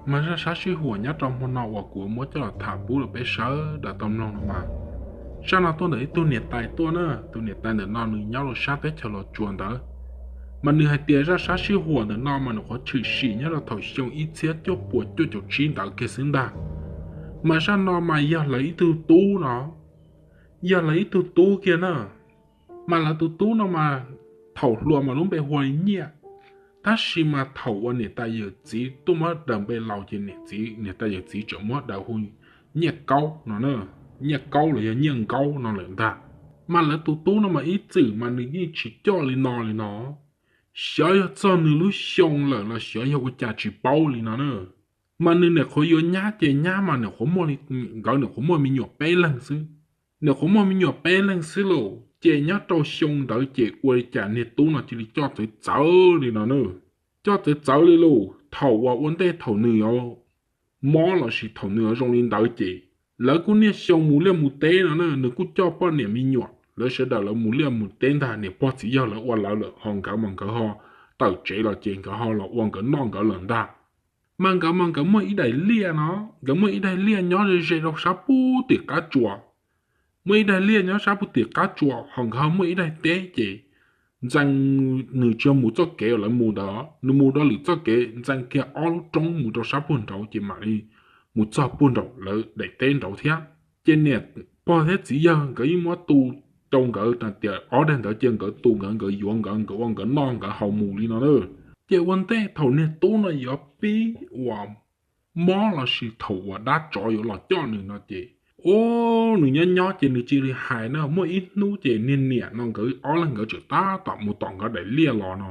Mas zaj sab sib huam nyob rau hmo no uas kuv muab coj los tham pub rau peb sawv daws tau mloog no mas, zaj no tuaj ntawm ib tug niam tais tuaj na. Tus niam tais ntawm no nws nyob rau sab teb chaws Los Tsuas ntawd. Mas nws hais tias zaj sab sib huam ntawm no mas nws qhuav tshwm sim nyob rau thaum xyoo ib txhiab cuaj puas cuaj caum tsib ntawd kiag xwb ntag. Mas zaj no mas yog lawv ib tug tub no, yog lawv ib tug tub kiag na. Mas lawv tus tub no mas thaum hluas mas lub npe hu ua Nyiaj, tab sis mas thaum uas niam tais yawm txiv tuaj muab daws npe laus ces niam txiv, niam tais yawm txiv tseem muab daws hu Nyiaj Kaub no, Nyiaj Kaub los yog Nyiaj Nkaub no lawm ntag. Mas lawv tus tub no mas ib txwm mas nws yeej tsis coj li no li no, xyov yog txog nws lub xyoo lawm los xyov yog ua cas tsis paub li no na. Mas nws niam qhuav yuav nyab ces nyab mas niam qhuav muaj, nkawd niam qhuav muaj me nyuam peb leeg xwb. Niam qhuav muaj me nyuam peb leeg xwb lauj, ces nyob rau xyoo ntawd ces ua li cas niag tub no cia li coj txawv txawv li no na. Coj txawv txawv li lauj, thaum uas ua ntej thaum nws yuav mob lossis thaum nws yuav zoo li ntawd ces lawv kuj niaj xyoo mus liaj mus teb no na, nws kuj coj poj niam me nyuam lawv sawv daws lawv mus liaj mus teb ntag, niam pog txiv yawg lawv ua lawv lawm ho nkawd mas nkawd ho tawm tsev los ces nkawd ho los ua nkawd noj nkawd lawm ntag. Mas nkawd mas nkawd muaj ib daim liaj no, nkawd muaj ib daim liaj nyob ze ze rau sab pug tim qab tsuas. Muaj ib daim liaj nyob sab pug tim qab tsuas ho nkawd ho muaj ib daim teb ces ntxees, nws tsis yog mus txoj kev uas lawv mus ntawd, nws mus rau lwm txoj kev ntxees kiag ob lub roob mus rau sab puag nraud ces mam li mus txog puag nraum lawv daim teb nraud thiab. Ces niam pog thiab txiv yawg nkawd yeej muab tu rau nkawd tias ob daim ntawd cia nkawd tu nkawd, nkawd yuav nkawd, nkawd ua nkawd noj nkawd haus mus li no na. Ces ua ntej thaum niag tub no yuav pib uas mob lossis thaum uas dab tsov yuav los coj nws no ces, o, nws nyob nyob ces nws cia li hais na, muaj ib hnub ces niag niam no nkawd ob leeg nkawd tseem tab tom mus tom nkawd daim liaj los no.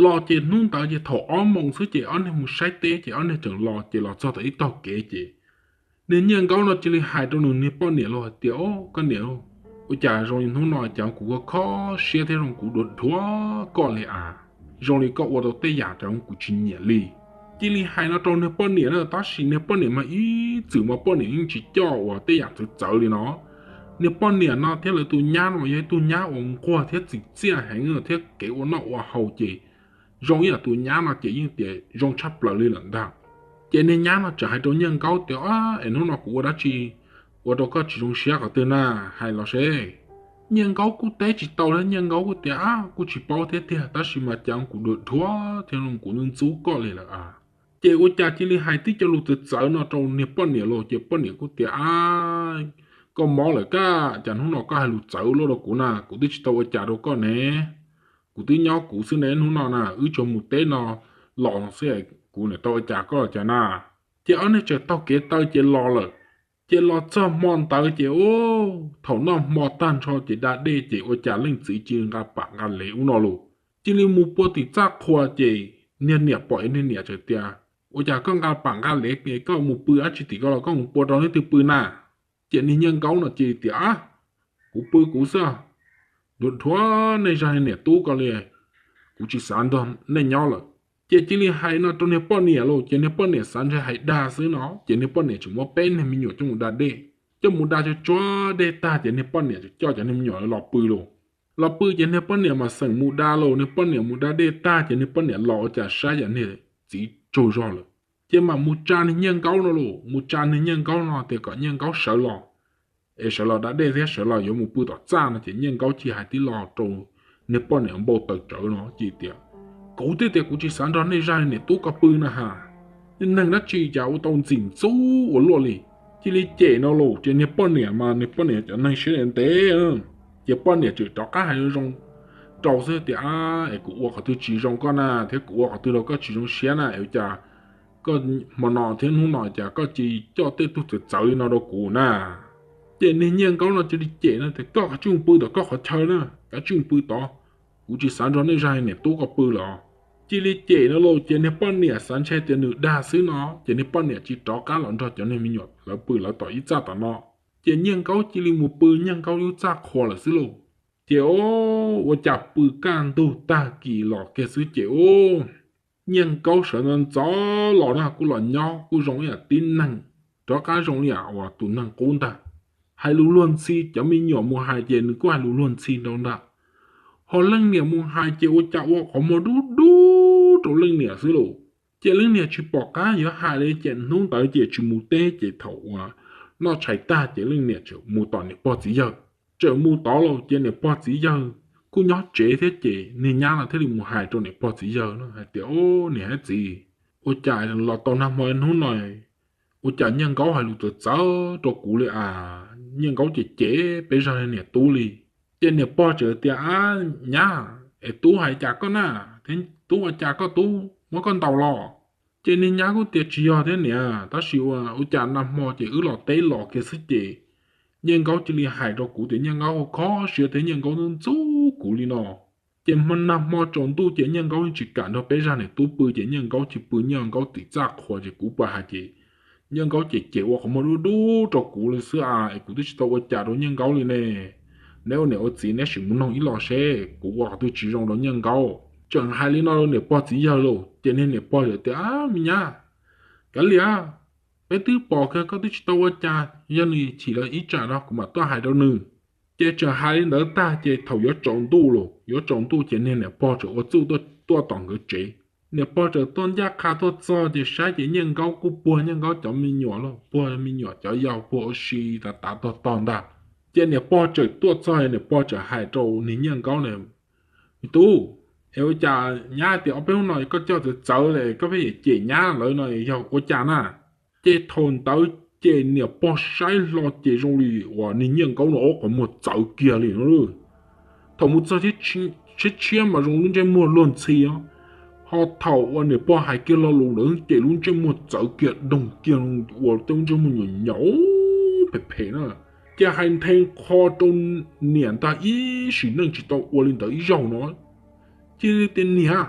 Los ces hnub ntawd ces thaum ob moos xwb ces ob niag mus saib teb ces ob niag tseem los ces los txog tau ib tog kev ces niag Nyiaj Nkaub no cia li hais rau nws niag poj niam lauj hais tias, o, koj niam, ua cas zoo li hnub no cas kuv kho kho siab thiab zoo kuv dhuav dhuav koj li as, zoo li koj ua tau tej yam rau kuv tsis nyiam li. Cia li hais no rau niag poj niam na, tab sis niag poj niam mas ib txwm mas poj niam yeej tsis coj uas tej yam txawv txawv li no. Niag poj niam no thiab lawv tus nyab no mas yog ib tug nyab uas nquag thiab txim txiaj heev thiab kev ua noj ua haus ces zoo ib yam tus nyab no ces yeej tias zoo tshaj plaws li lawm ntag. Ces niag nyab no txawm hais rau Nyiaj Nkaub tias, es hnub no kuv ua dab tsi ua rau koj tsis zoo siab qhov twg na, hais los seb. Nyiaj Nkaub kuj teb tsis tau li, Nyiaj Nkaub kuj tias, a, kuj tsis paub thiab tiag, tab sis mas cas kuv dhuav dhuav thiab kuv ntxub ntxub koj li lawm a. Ces ua cas cia li hais tib co lus txawv txawv no rau niag poj niam los ces poj niam kuj tias, a, koj mob lawm kab, cas hnub no koj hais lus txawv luaj rau kuv na, kuv twb tsis tau ua cas rau koj ne. Kuv twb nyob kuv xwb ne, hnub no na wb tsuas mus teb no los xwb, kuv niam tau ua cas koj cas na. Ces ob niag txawm taug kev taw ces los lawm. Ces los txog hmo ntawd ces, u, thaum noj hmo tag nrho ces da dej ces ua cas leej txiv cia li nqa pam nqa lev ub no los, cia li mus pua tim txaj qhua ces niag niam pom niag niam txawm tias, ua cas koj nqa pam nqa lev, koj mus pw dab tsi tim ko los koj mus pua rau leej twg pw na? Ces niag Nyiaj Nkaub no cia li tias, a, kuv pw kuv xwb, dhuav dhuav nej zaj niam tub ko li, kuv tsis xav nrog nej nyob lawm. Ces cia li hais no rau niag poj niam los ces niag poj niam xav ntshe hais dag xwb no ces niag poj niam tseem muab peb niag me nyuam coj mus da dej. Coj mus da tsuag tsuag dej tag ces niag poj niam tseem coj cov niag me nyuam los pw los. Los pw ces niag poj niam mas xeem mus da los, niag poj niam mus da dej tag ces niag poj niam los ua cas saib yam niag txiv tsaug zog lawm. Ces mam mus tsa niag Nyiaj Nkaub no los, mus tsa niag Nyiaj Nkaub no tias kom Nyiaj Nkaub sawv los, es sawv los da dej thiab sawv los yuav mus pw tom txaj no ces Nyiaj Nkaub cia hais tib lo rau niag poj niam npau taws tsawv no ces tias, kuv twb tias kuv tsis xav nrog nej zaj niam tub ko pw na ha, neeg dab tsi cas ua tau ntxim ntxub ua luaj li. Cia li cem no los ces niag poj niam mas niag poj niam cov neeg siab ntev, ces poj niam tseem rov qab hais zoo rau xwb tias, es kuv ua qhov twg tsis zoo koj na, thiab kuv ua qhov twg rau koj tsis zoo siab na, es cas koj hmo no thiab hnub no cas koj cia li coj tej tug txawv txawv li no rau kuv na? Ces niag Nyiaj Nkaub no cia li cem no tias, koj kav tsij mus pw tom koj qhov chaw na, kav tsij mus pw tod, kuv tsis xav nrog nej zaj niam tub ko pw lawm. Cia li cem no los ces niag poj niam xav ntshe tias nws dag xwb no ces niag poj niam cia li rov qab los nrog cov niag me nyuam lawv pw lawv tom ib txaj tom no. Ces Nyiaj Nkaub cia li mus pw Nyiaj Nkaub lub txaj qhua lawm xwb lauj. Ces o, ua cas pw kaj ntug tag kis los kiag xwb ces u, Nyiaj Nkaub sawv ntxov ntxov los na kuj los nyob kuj zoo ib yam tib neeg, rov qab zoo ib yam uas tus neeg qub ntag. Hais lus luag ntxhi, cov me nyuam mus hais ces nws kuj hais lus luag ntxhi rau ntag. Ho leej niam mus hais ces ua cas ua qhov muag dub dub rau leej niam xwb lauj. Ces leej niam tsis pom qab yuav hais li ces hnub ntawd ces tsis mus teb ces thaum uas noj tshais tag ces leej niam tseem mus tom niam pog txiv yawg. Tseem mus tod los ces niam pog txiv yawg kuj nyob tsev thiab ces niag nyab no thiaj li mus hais rau niam pog txiv yawg hais tias, Niam hab txiv, ua cas los tau nag hmo hnub no, ua cas Nyiaj Nkaub hais lus txawv txawv rau kuv li as, Nyiaj Nkaub ces cem peb zag niam tub li. Ces niam pog txawm tias, Ab nyab, es tub hais cas koj na, tub ua cas koj tub muab koj ntaus los? Ces niag nyab kuj tias, Tsis yog thiab niam, tab sis ua cas nag hmo ces wb los teb los kiag xwb ces Nyiaj Nkaub cia li hais rau kuv tias Nyiaj Nkaub kho siab thiab Nyiaj Nkaub ntxub ntxub kuv li no. Ces nag hmo tsaus ntuj ces Nyiaj Nkaub yeej tsis kam nrog peb zag niam tub pw ces Nyiaj Nkaub cia li pw Nyiaj Nkaub tim txaj qhua ces kuv pw hais ces Nyiaj Nkaub ces cem ua qhov muag dub dub rau kuv li xwb as es kuv twb tsis tau ua cas rau Nyiaj Nkaub li ne. Neb ua niam ua txiv neb sim mus noog ib los seb kuv ua qhov twg tsis zoo rau Nyiaj Nkaub. Tseem hais li no rau niam pog txiv yawg lauj ces niag niam pog txawm tias, Ab me nyab, kav liam, peb twb pom kiag koj twb tsis tau ua cas, yog nws chim los ib tsam no kuv mam tuaj hais rau nws. Ces tseem hais li ntawd tag ces thaum yuav tsaus ntuj los, yuav tsaus ntuj ces niag niam pog txawm ua txuj tuaj tom nkawd tsev. Niam pog txawm tuaj ncaj qha tuaj txog ces saib ces Nyiaj Nkaub kuj puag Nyiaj Nkaub cov me nyuam los, puag me nyuam cov yau puag ua si tav tav tog tog ntag. Ces niam pog txawm tuaj txog niam pog txawm hais rau niag Nyiaj Nkaub na, Me tub, es ua cas nyab tias ob peb hnub no koj coj txawv txawv li koj pheej yuav cem nyab lawv no yog ua cas na? Ces thaum ntawd ces niam pog saib hlo ces zoo li uas niag Nyiaj Nkaub no ob qhov muag txawv kiag li no. Thaum mus txog thiab tshiab tshiab mas zoo lub ntsej muag luag ntxhi os, ho thaum uas niam pog hais kiag lo lus ntawd ces lub ntsej muag txawv kiag doog kiag ua tej lub ntsej muag nyuam nyaum phem phem na. Ces hais nthe qho rau niam ntag ib sim neej tsis tau ua li ntawd ib zaug no. Cia li tias, Niam,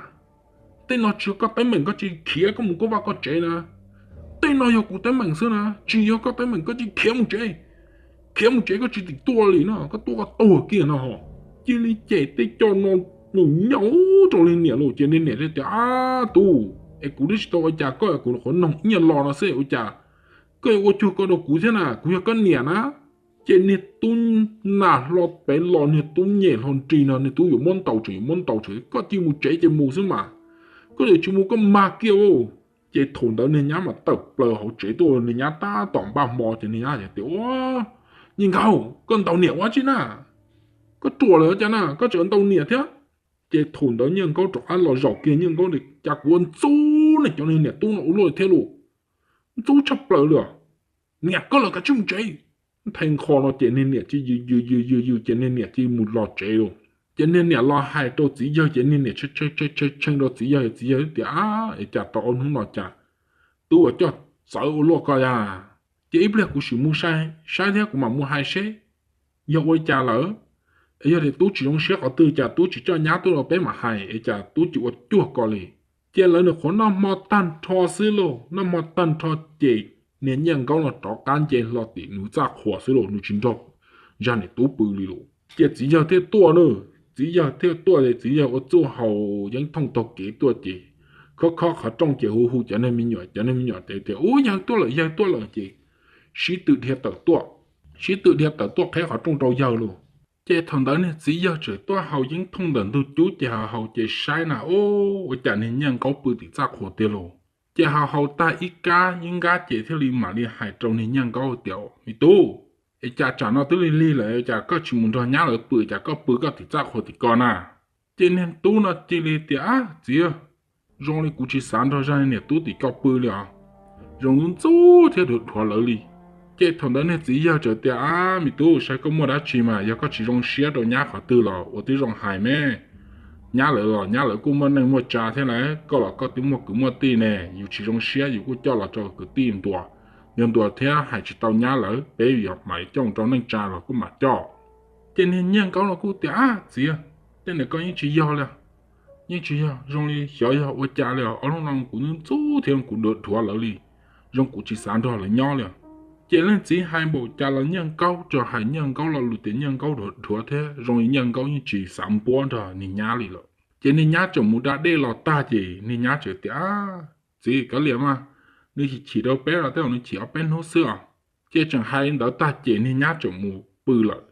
tej no tsis yog koj teeb meem koj cia li khiav koj mus koj vaj koj tsev na. Tej no yog kuv teeb meem xwb na, tsis yog koj teeb meem koj cia li khiav mus tsev. Khiav mus tsev koj tsis tim tuaj li no, koj tuaj koj tuag kiag no ho. Cia li cem tej co no nyaum rau li niam lauj. Ces niag niam thiaj tias, Ab tub, es kuv twb tsis tau ua cas koj, kuv qhuav noog ib nyuag lo no xwb ua cas koj yuav ua cuag ko rau kuv thiab na, kuv yog koj niam na. Ces niag tub nas hlo pem los niag tub nyem hlo nrig no niag tub yuav muab ntaus tseem yuav muab ntaus tseem, Koj cia li mus tsev ces mus xwb mas, koj yuav tsis mus koj mag kiag. Ces thaum ntawd niag nyab mas tawm plaws hauv tsev tuaj, niag nyab tab tom npaj hmo ces niag nyab tias, Ua, Nyiaj Nkaub, koj ntaus niam ua tsi na? Koj ruam lawm cas na koj tseem ntaus niam thiab? Ces thaum ntawd Nyiaj Nkaub rov qab los zaum kiag, Nyiaj Nkaub tias, Cas kuv ua ntxub nej cov niag niam tub no ua luaj thiab lauj, ntxub tshaj plaws li os. Niam koj lawm kav tsij mus tsev. Nthe qho no ces niag niam cia li yws yws yws yws ces niag niam cia li mus los tsev lauj. Ces niag niam los hais rau txiv yawg ces niag niam tshee tshee rau txiv yawg, txiv yawg tias, Ab, es cas tau ob hnub no cas tub ua coj txawv ua luaj ko yas? Ces ib pliag kuv sim mus saib thiab kuv mam mus hais seb yog ua li cas lawm. Es yog tias tub tsis zoo siab qhov twg cas tub tsis coj nyab tuaj rau peb mam hais, es cas tub cia li ua cuag ko li? Ces lawv nws qhuav noj hmo tag nrho xwb lauj, noj hmo tag nrho ces niag Nyiaj Nkaub no rov qab nce hlo tim nws txaj qhua xwb lauj, nws tsis nrog zag niam tub pw li lauj. Ces txiv yawg thiaj tuaj na, txiv yawg thiaj tuaj es txiv yawg ua txuj haus yeeb thooj taug kev tuaj ces khob khob qhov rooj ces hu hu cov niag me nyuam, cov niag me nyuam ces tias, Ub, yawg tuaj lawm, yawg tuaj lawm. Ces sib tw dhia tawm tuaj, sib tw dhia tawm tuaj qheb qhov rooj rau yawg lauj. Ces thaum ntawd niag txiv yawg tseem tuaj haus yeeb thooj ntawm ntug cub ces haus haus ces saib na, ub, ua cas niag Nyiaj Nkaub pw tim txaj qhua tiag lauj. Ces haus haus tag ib kab ib nkab ces thiaj li mam li hais rau niag Nyiaj Nkaub tias, Me tub, es cas tsam no twb lig lig lawm cas koj tsis mus nrog nyab lawv pw, cas koj pw koj tim txaj qhua tim ko na? Ces niag tub no cia li tias, Ab txiv, zoo li kuv tsis xav nrog zag niam tub tim ko pw li os, zoo ntxub thiab dhuav dhuav lawv li. Ces thaum ntawd niag txiv yawg txawm tias, Ab me tub, saib koj muaj dab tsi mas, yog koj tsis zoo siab rau nyab qhov twg los ua tib zoo hais me. Nyab lawv los nyab lawv kuj muaj neej muaj tsa thiab lawm, koj los koj twb muaj kwv muaj tij ne, yus tsis zoo siab yus kuj coj los rau kwv tij ntuas. Yog ntuas thiab hais tsis tau nyab lawm peb mam coj rau neej tsa los kuj mam coj. Ces niag Nyiaj Nkaub los kuj tias, Ab txiv, tej ntawd koj yeej tsis yog li, yeej tsis yog, zoo li xyov yog ua cas li os, ob hnub no kuv ntxub ntxub thiab kuv dhuav dhuav lawv li, zoo kuv tsis xav nrog lawv nyob li. Ces leej txiv hais npaum cas los Nyiaj Nkaub tsuas hais Nyiaj Nkaub lo lus tias Nyiaj Nkaub dhuav dhuav thiab zoo li Nyiaj Nkaub yeej tsis xav npuab nrog niag nyab li lawm. Ces niag nyab tseem mus da dej los tag ces niag nyab tseem tias, Txiv, kav liam mas, nws chim chim rau peb los tej zaum nws chim ob peb hnub xwb os. Ces tseem hais li ntawd tag ces niag nyab tseem mus pw lawm.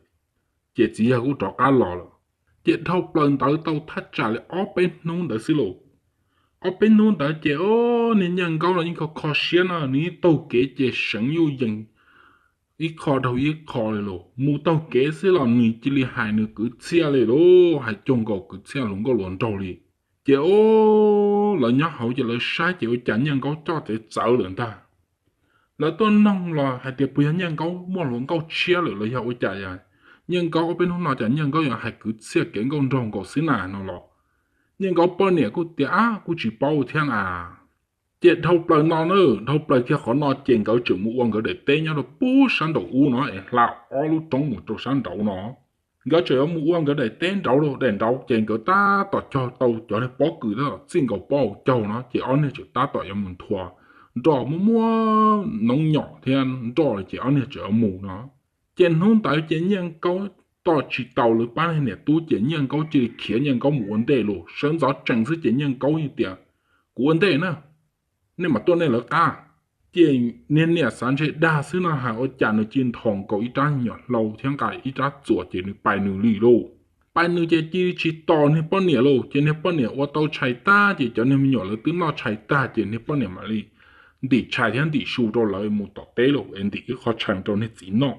Ces txiv yawg kuj rov qab los lawm. Ces dhau plaws ntawd tau thaj tsam li ob peb hnub ntawd xwb lauj, Ob peb hnub ntawd ces o, niag Nyiaj Nkaub los yeej kho kho siab no, nws yeej taug kev ces seev yuj yees ib qho dhau ib qho li los mus taug kev xwb los nws cia li hais nws kwv txhiaj li los hais cuag nkaus kwv txhiaj hluas nkauj hluas nraug li. Ces o, lawv nyob hauv ces lawv saib ces ua cas Nyiaj Nkaub coj txawv txawv lawm ntag. Lawv tuaj noog los hais tias puas yog Nyiaj Nkaub muaj hluas nkauj tshiab lawm los yog ua cas, Nyiaj Nkaub ob peb hnub no cas Nyiaj Nkaub yuav hais kwv txhiaj kev nkauj nraug nkaus xwb na no los Nyiaj Nkaub poj niam kuj tias ab kuj tsis paub thiab na. Ces dhau plaws no na, dhau plaws kiag qhov no ces nkawd tseem mus ua nkawd daim teb nyob rau pub sab nraum ub no es hla ob lub roob mus rau sab nraud no. Nkawd tseem yuav mus ua nkawd daim teb nraud, daim nraud ces nkawd tab tom cog tau cov pob kws tab tom txij nkaus pob hauv caug no ces ob niag tseem tab tom yuav mus nthua nroj muaj muab noob nyom thiab nroj ces ob niag tseem yuav mus no. Ces hnub ntawd ces Nyiaj Nkaub tos tsis tau lawv pab niam tub ces Nyiaj Nkaub cia li khiav Nyiaj Nkaub mus ua ntej los sawv ntxov tsees xwb ces Nyiaj Nkaub tias kuv ua ntej na, nej mam tuaj nej lawv qab. Ces niag niam xav ntshe dag xwb no hais ua cas nws cia li nthos nkaus ib rab nyuam hlau thiab nqa ib rab txuas ces nws pais nws li lauj. Pais nws ces cia li tsis tos niag poj niam lauj, ces niag poj niam ua tau tshais tag ces cov niag me nyuam lawv twb noj tshais tag ces niag poj niam mam li ntim tshais thiab ntim su rau lawv mus tom teb los es ntim ib qho tshais rau niag txiv noj.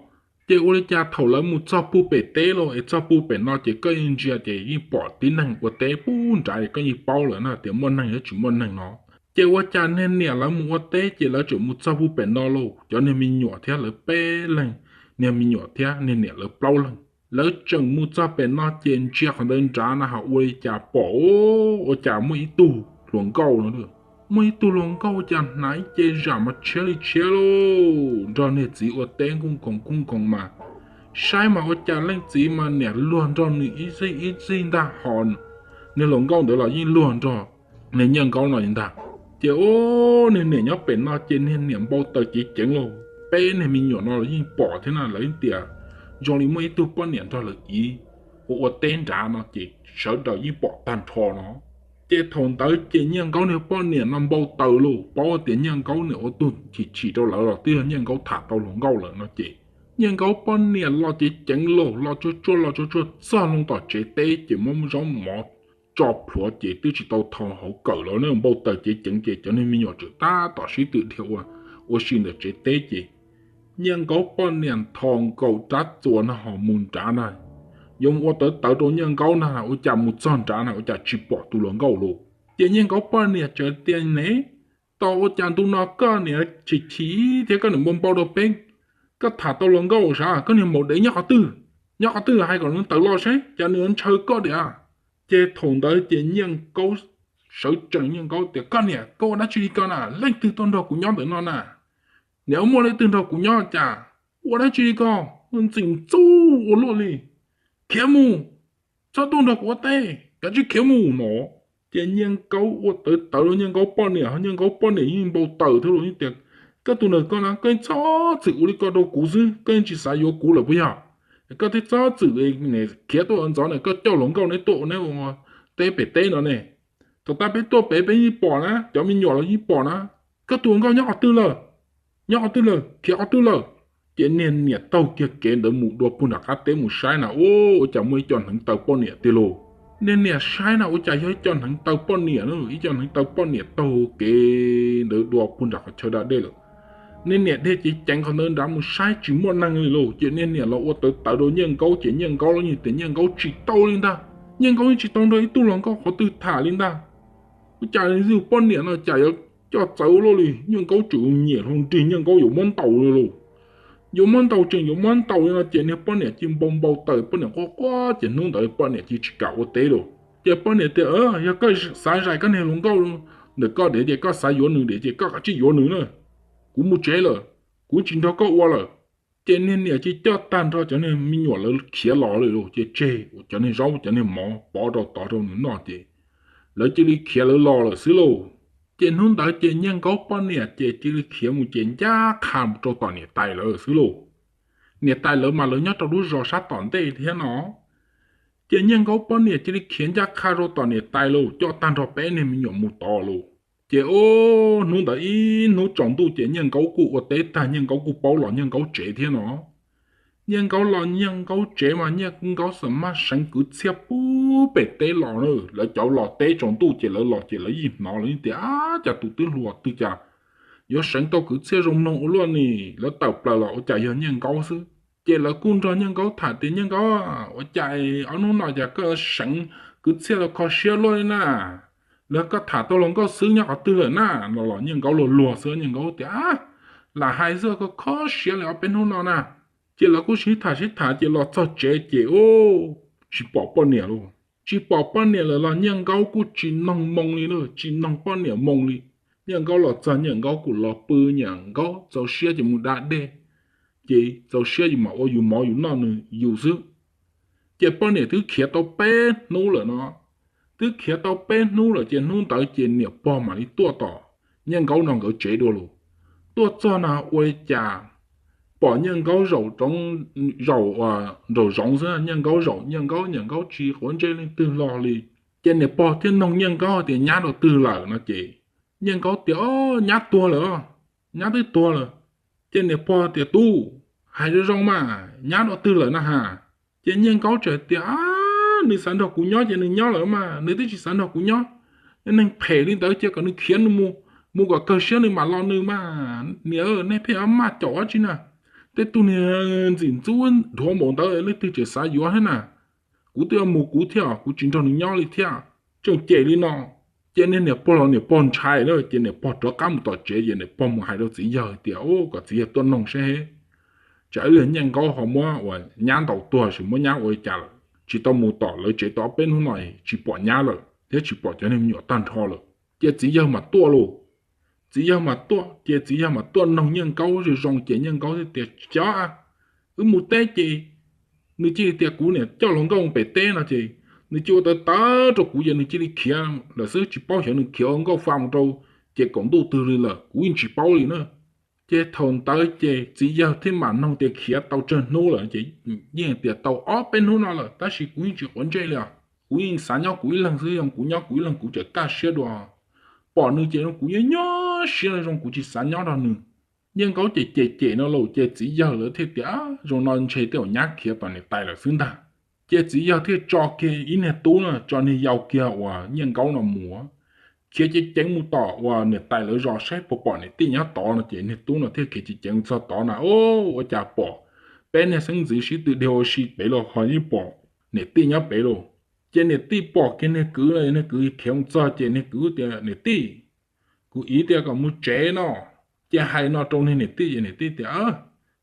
Ces ua li cas thaum lawv mus txog puag pem teb los es txog puag pem no ces koj yeej ntsia ces yeej pom tib neeg ua teb puag nrad es koj yeej paub lawm na tias muaj neeg thiab tsis muaj neeg no. Ces ua cas niag niam lawv mus ua teb ces lawv tseem mus txog puag pem no lauj, cov niag me nyuam thiab lawv peb leeg, niag me nyuam thiab niag niam lawv plaub leeg, lawv tseem mus txog pem no ces ntsia qhov ntawd nrad na ha ua li cas pom ua cas muaj ib tug hluas nkauj no, muaj ib tug hluas nkauj cas hnav ib ce zam mas tshiab li tshiab lauj, nrog niag txiv ua teb nkuj nkoos nkuj nkoos mas saib mas ua cas leej txiv mas niam luag nrog nws ib txij ib txij ntag ho niag hluas nkauj ntawd los yeej luag nrog niag Nyiaj Nkaub no li ntag. Ces o, niag niam nyob pem no ces niag niam npau taws ceev ceev lauj, peb niag me nyuam no los yeej pom thiab na, lawv tias zoo li muaj ib tug poj niam nrog lawv ib ua ua teb nrad no ces sawv daws yeej pom tag nrho no. Ces thaum ntawd ces Nyiaj Nkaub niag poj niam no npau taws lauj, paub tias Nyiaj Nkaub niam ua tug chim chim rau lawv los twb yog Nyiaj Nkaub tham tau hluas nkauj lawm no ces Nyiaj Nkaub poj niam los ceev ceev lauj, los tsuag tsuag los tsuag tsuag txog loo tom tsev teb ces muab zaub mov tso plhuav ces twb tsis tau thau hauv kawm los npau taws ceev ceev ces cov niag me nyuam tseem tab tom sib tw dhia ua, ua si ntawm tsev teb ces Nyiaj Nkaub poj niam nthos nkaus rab txuas no ho mus nrad na, yuav mus ua tawv tawv rau Nyiaj Nkaub na ua cas mus txog nrad na ua cas tsis pom tus hluas nkauj lauj. Ces Nyiaj Nkaub poj niam txawm tias ne, tos ua cas ntu no koj niam chim chim thiab koj niam npau npau rau peb, koj tham tau hluas nkauj sav koj niag maum dev nyob qhov twg? Nyob qhov twg hais kom nws tawm los seb cas nws ntshaw koj diam. Ces thaum ntawd ces Nyiaj Nkaub sawv tsees, Nyiaj Nkaub tias koj niam koj ua dab tsi li ko na, leej twg tuaj nrog kuv nyob ntawm no na? Niam muaj leej twg nrog kuv nyob cas? Ua dab tsi li ko, ntxim ntxub ua luaj li, khiav mus, txhob tuaj nrog kuv ua teb, kav tsij khiav mus no. Ces Nyiaj Nkaub ua tawv tawv rau Nyiaj Nkaub poj niam, Nyiaj Nkaub poj niam yeej npau taws thiab los tias koj tus ntawm koj na koj txhob txwm ua li ko rau kuv xwb, koj yeej tsis xav yuav kuv lawm puas yog? Koj thiaj txhob txwm khiav tuaj ntxov na, koj coj hluas nkauj neb tuaj ua neb teb pem teb no ne. Thaum tab peb tuaj pem peb yeej pom na, cov me nyuam los yeej pom na. Koj tus hluas nkauj nyob qhov twg lawm? Nyob qhov twg lawm? Khiav qhov twg lawm? Ces niag niam taug kiag kev ntawd mus dua puag nram qab teb mus saib na, ua cas muaj ib co hneev taw poj niam tiag lauj. Niag niam saib na ua cas yog ib co hneev taw poj niam, ib co hneev taw poj niam taug kev ntawd dua puag nram qhov chaw da dej lawm. Niag niam dhia cev ceev qhov ntawd nrad mus saib tsis muaj neeg li lauj, ces niag niam los ua tawv tawv rau Nyiaj Nkaub ces Nyiaj Nkaub los yeej tias Nyiaj Nkaub tsis tau li ntag, Nyiaj Nkaub yeej tsis tau nrog ib tug hluas nkauj qhov twg tham li ntag. Ua cas yus poj niam no cas yuav coj txawv luaj li, Nyiaj Nkaub tseem nyiam hluas nrig, Nyiaj Nkaub yuav muab ntaus li lauj. Yuav muab ntaus tseem yuav muab ntaus li no ces niag poj niam cia npau npau taws, poj niam quaj quaj ces hnub ntawd poj niam cia tsis kam ua teb lawm. Ces poj niam tias yog koj xav zais koj niag hluas nkauj ntawm koj diam ces koj xav yuav nws diam ces koj kav tsij yuav nws na. Kuv mus tsev lawm, kuv tsis nrog koj ua lawm. Ces niag niam cia coj tag nrho cov niag me nyuam lawv khiav los lawm lauj, ces tseg cov niag zaub cov niag mov pov rau tod rau nws noj ces lawv cia li khiav lawv los lawm xwb lauj. Ces hnub ntawd ces Nyiaj Nkaub poj niam ces cia li khiav mus ces ncaj qha mus rau tom niam tais lawv xwb lauj. Niam tais lawv mas lawv nyob rau lub zos sab tom ntej thiab no. Ces Nyiaj Nkaub poj niam cia li khiav ncaj qha rau tom niam tais lauj, coj tag nrho peb niag me nyuam mus tod lauj. Ces o, hnub ntawd ib hnub tsaus ntuj ces Nyiaj Nkaub kuj ua teb tag, Nyiaj Nkaub kuj paub los Nyiaj Nkaub tsev thiab no. Nyiaj Nkaub los Nyiaj Nkaub tsev mas Nyiaj Nkaub xam maj seev kwv txhiaj puag pem teb los na. Lawv cov los teb tsaus ntuj ces lawv los ces lawv yeej hnov lawv tias, Ab, cas tus twb hluas twg cas yuav seev tau kwv txhiaj zoo mloog ua luaj ni? Lawv tawm plaws los ua cas yog Nyiaj Nkaub xwb. Ces lawv kuj nrog Nyiaj Nkaub tham tias, Nyiaj Nkaub, ua cas ob hnub no cas koj seev kwv txhiaj los kho siab luaj li na? Los koj tham tau hluas nkauj xwb nyob qhov twg lawm na? No los Nyiaj Nkaub luag luag xwb, Nyiaj Nkaub tias, Lam hais xwb, kho kho siab li ob peb hnub no na. Ces lawv kuj sib tham sib tham ces los txog tsev ces, u, tsis pom poj niam lauj. Tsis pom poj niam lawm los Nyiaj Nkaub kuj tsis noog moo li na, tsis noog poj niam moo li. Nyiaj Nkaub los txog Nyiaj Nkaub kuj los pw, Nyiaj Nkaub txaus siab ces mus da dej, ces txaus siab yus mam ua yus mov yus noj nws yus xwb. Ces poj niam twb khiav tau peb hnub lawm no, twb khiav tau peb hnub lawm ces hnub ntawd ces niam pog mam li tuaj tom Nyiaj Nkaub no nkawd tsev dua lus. Tuaj txog na ua li cas pom Nyiaj Nkaub zaum zoov, zaum nraum zoov xwb, Nyiaj Nkaub zaum Nyiaj Nkaub, Nyiaj Nkaub tsis quav ntsej leej twg hlo li. Ces niam pog thiaj noog Nyiaj Nkaub tias, Nyab dua twg lawm? No ces Nyiaj Nkaub tias, O, nyab tuag lawm, nyab twb tuag lawm. Ces niam pog tias, Tub, hais zoo zoo mas, nyab dua twg lawm na has? Ces Nyiaj Nkaub txawm tias, Ab, nws xav nrog kuv nyob ces nws nyob lawm mas, nws twb tsis xav nrog kuv nyob. Neeg phem li ntawd cia kom nws khiav nws mus, mus kom kawg siab nws mam los nws mas. Niam, nej pheej maj caum dab tsi na? Tej tug niag ntxim ntxub dhuav npaum ntawd leej twg tseem xav yuav thiab na? Kuv twb yuav mus kuv thiab, kuv tsis nrog nws nyob li thiab. Tseem cem li no. Ces niag niam pog los niam pog ntshai lawm ces niam pog rov qab mus tom tsev ces niam pog mus hais rau txiv yawg tias, U, kom txiv yawg tuaj noog seb, tsam ib lig Nyiaj Nkaub ho muab uas nyab ntaus tuag, sis muab nyab ua li cas lawm, tsis tau mus tom lawv tsev tau ob peb hnub no tsis pom nyab lawm thiab tsis pom cov niag me nyuam tag nrho lawm. Ces txiv yawg mam tuaj lauj. Txiv yawg mam tuaj ces txiv yawg mam tuaj noog Nyiaj Nkaub zoo zoo ces Nyiaj Nkaub thiaj tias, Cov, wb mus teb ces nws cia li tias kuv niam coj hluas nkauj mus pem teb no ces nws cia li ua tawv tawv rau kuv ces nws cia li khiav lawm xwb, tsis paub xyov nws khiav ua nkauj fa mus rau ces kaum ntuj twg li lawm kuv yeej tsis paub li na. Ces thaum ntawd ces txiv yawg thiaj mam noog tias, Khiav tau tsawg hnub lawm? Ces yeej tias, Tau ob peb hnub no lawm tab sis kuv yeej tsis quav ntsej li os. Kuv yeej xav nyob kuv ib leeg xwb, zoo kuv nyob kuv ib leeg kuv tseem kaj siab dua. Pom nws ces kuv nyob nyob siab zoo kuv tsis xav nyob nrog nws. Nyiaj Nkaub ces cem cem no lauj ces txiv yawg lawv thiaj tias, Zoo no ntshe tej zaum nyab khiav tom niam tais lawm xwb ntag. Ces txiv yawg thiaj tso kiag ib niag tub no, tso niag yau kiag uas Nyiaj Nkaub no mus, khiav ceev ceev mus tom uas niam tais lawv zos saib puas pom niam tij nyob tod no ces niag tub no thiaj khiav ceev ceev mus txog tod na, ua cas pom peb niag xeeb ntxwv sib tw dhia ua si pem los ho yeej pom niam tij nyob pem lauj. Ces niam tij pom kiag niag kwv no, niag kwv khiav mus txog ces niag kwv tias, Niam tij, kuv iv tias kom mus tsev no. Ces hais no rau niag niam tij ces niam tij tias,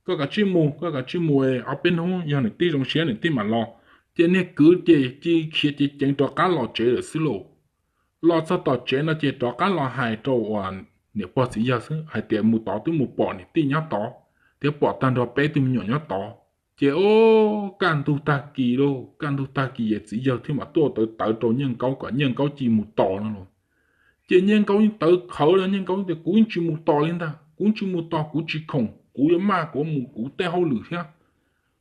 Koj kav tsij mus, koj kav tsij mus, ob peb hnub yog niam tij zoo siab niam tij mam los. Ces niag kwv ces cia li khiav ceev ceev rov qab los tsev lawm xwb lauj. Los txog tom tsev no ces rov qab los hais rau uas niam pog txiv yawg xwb hais tias mus tod twb mus pom niam tij nyob tod thiab pom tag nrho peb tug me nyuam nyob tod. Ces o, kaj ntug tag kis lauj, kaj ntug tag kis ces txiv yawg thiaj mam tuaj tawv tawv rau Nyiaj Nkaub kom Nyiaj Nkaub cia li mus tos no los. Ces Nyiaj Nkaub yeej tawv qhawv los, Nyiaj Nkaub tias, Kuv yeej tsis mus tos li ntag, kuv tsis mus tos kuv tsis khoom, kuv yuav maj kuv mus kuv tej hauj lwm thiab.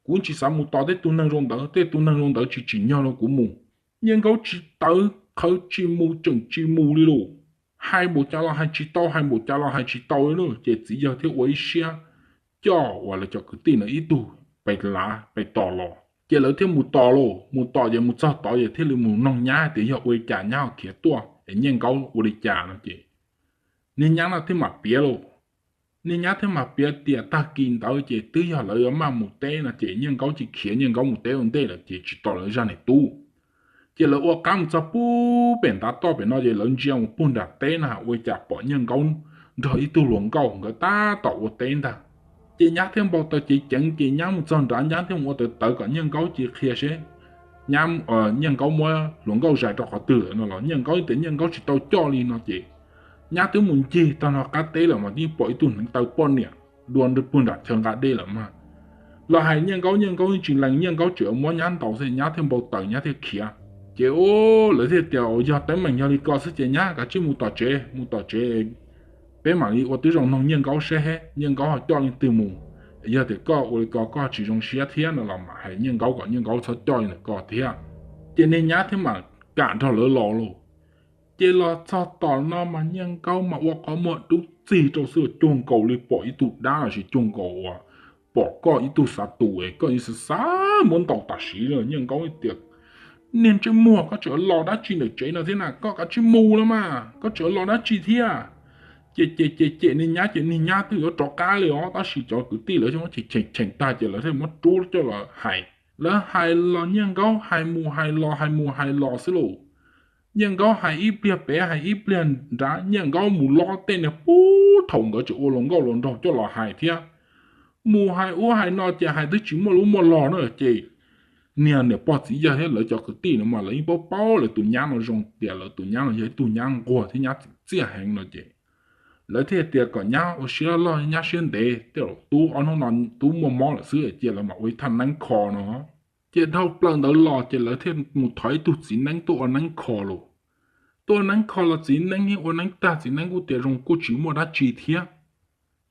Kuv tsis xav mus tos tej tug neeg zoo ntawd, tej tug neeg zoo ntawd tsis tsim nyog rau kuv mus. Nyiaj Nkaub tsis tawv qhawv tsis mus tseem tsis mus li lauj. Hais npaum cas los hais tsis tau, hais npaum cas los hais tsis tau li lauj. Ces txiv yawg thiaj ua ib siab coj uas lawv cov kwv tij no ib tug pes lav pes tos los. Ces lawv thiaj mus tos lauj, mus tos ces mus txog tod ces thiaj li mus noog nyab tias yog ua li cas nyab ho khiav tuaj es Nyiaj Nkaub ua li cas no ces niag nyab no thiaj mam piav lauj. Niag nyab thiaj mam piav tias tag kis ntawd ces twb yog lawv yuav maj mus teb no ces Nyiaj Nkaub cia li khiav Nyiaj Nkaub mus teb ua ntej lawm ces tsis tos lawv zaj niam tub. Ces lawv ua qab mus txog pub pem ntav toj pem no ces lawv ntsia mus puag nram teb na ua li cas pom Nyiaj Nkaub nrog ib tug hluas nkauj nkawd tab tom ua teb ntag. Ces nyab thiaj npau taws ceev ceev ces nyab mus txog nrad nyab thiaj mus ua tawv tawv kom Nyiaj Nkaub cia li qhia seb nyab, Nyiaj Nkaub muab hluas nkauj zais rau qhov twg lawm no los Nyiaj Nkaub tias Nyiaj Nkaub tsis tau coj li no ces nyab twb mus ncig tag nrho qab teb lawm mas twb pom ib tug hneev taw poj niam dua puag nram chaw nqa dej lawm mas. Los hais Nyiaj Nkaub, Nyiaj Nkaub yeej tsis lees, Nyiaj Nkaub tseem muab nyab ntaus xwb, nyab thiaj npau taws nyab thiaj khiav. Ces lawv thiaj tias, Yog teeb meem yog li ko xwb ces nyab kav tsij mus tom tsev, mus tom tsev, peb mam li ua tib zoo noog Nyiaj Nkaub seb Nyiaj Nkaub ho coj leej twg mus. Yog tias koj ua li ko koj tsis zoo siab thiab no los mam hais Nyiaj Nkaub kom Nyiaj Nkaub txhob coj li ntawm ko thiab. Ces niag nyab thiaj mam kam nrog lawv los lauj. Ces los txog tom no mas Nyiaj Nkaub mas ua qhov muag dub txig rau xwb, cuag nkaus li pom ib tug dab los sis cuag nkaus uas pom koj ib tug xav tus es koj yuav xav xav muab ntaus tam sim no. Nyiaj Nkaub tias, Niag ntsej muag, koj tseem los dab tsi ntawm tsev no thiab na? Koj kav tsij mus los mas, koj tseem los dab tsi thiab? Ces ces ces cem niag nyab ces niag nyab twb yuav rov qab li os, tab sis cov kwv tij lawv cheem cheem tag ces lawv thiaj muab rub coj los hais. Lawv hais los Nyiaj Nkaub hais mus hais los hais mus hais los xwb lauj. Nyiaj Nkaub hais ib pliag pem hais ib pliag nrad, Nyiaj Nkaub mus lob tej niag pub thaum nkawd tseem ua hluas nkauj hluas nraug coj los hais thiab. Mus hais ub hais no ces hais twb tsis muaj lub muaj los na ces niag niam pog txiv yawg thiab lawv cov kwv tij no mas lawv yeej paub paub lawv tus nyab no zoo tias lawv tus nyab no yog ib tug nyab nquag thiab nyab txim txiaj heev no ces lawv thiaj tias kom nyab ua siab loj nyab siab ntev, tej zaum tub ob hnub no tub muaj mob lawm xwb ces lawv mam ua ib thaj neeb kho no. Ces dhau plaws ntawd los ces lawv thiaj mus thov ib tug txiv neeb tuaj ua neeb kho los. Tuaj ua neeb kho los txiv neeb yeej ua neeb tag, txiv neeb kuj tias zoo kuj tsis muaj dab tsi thiab.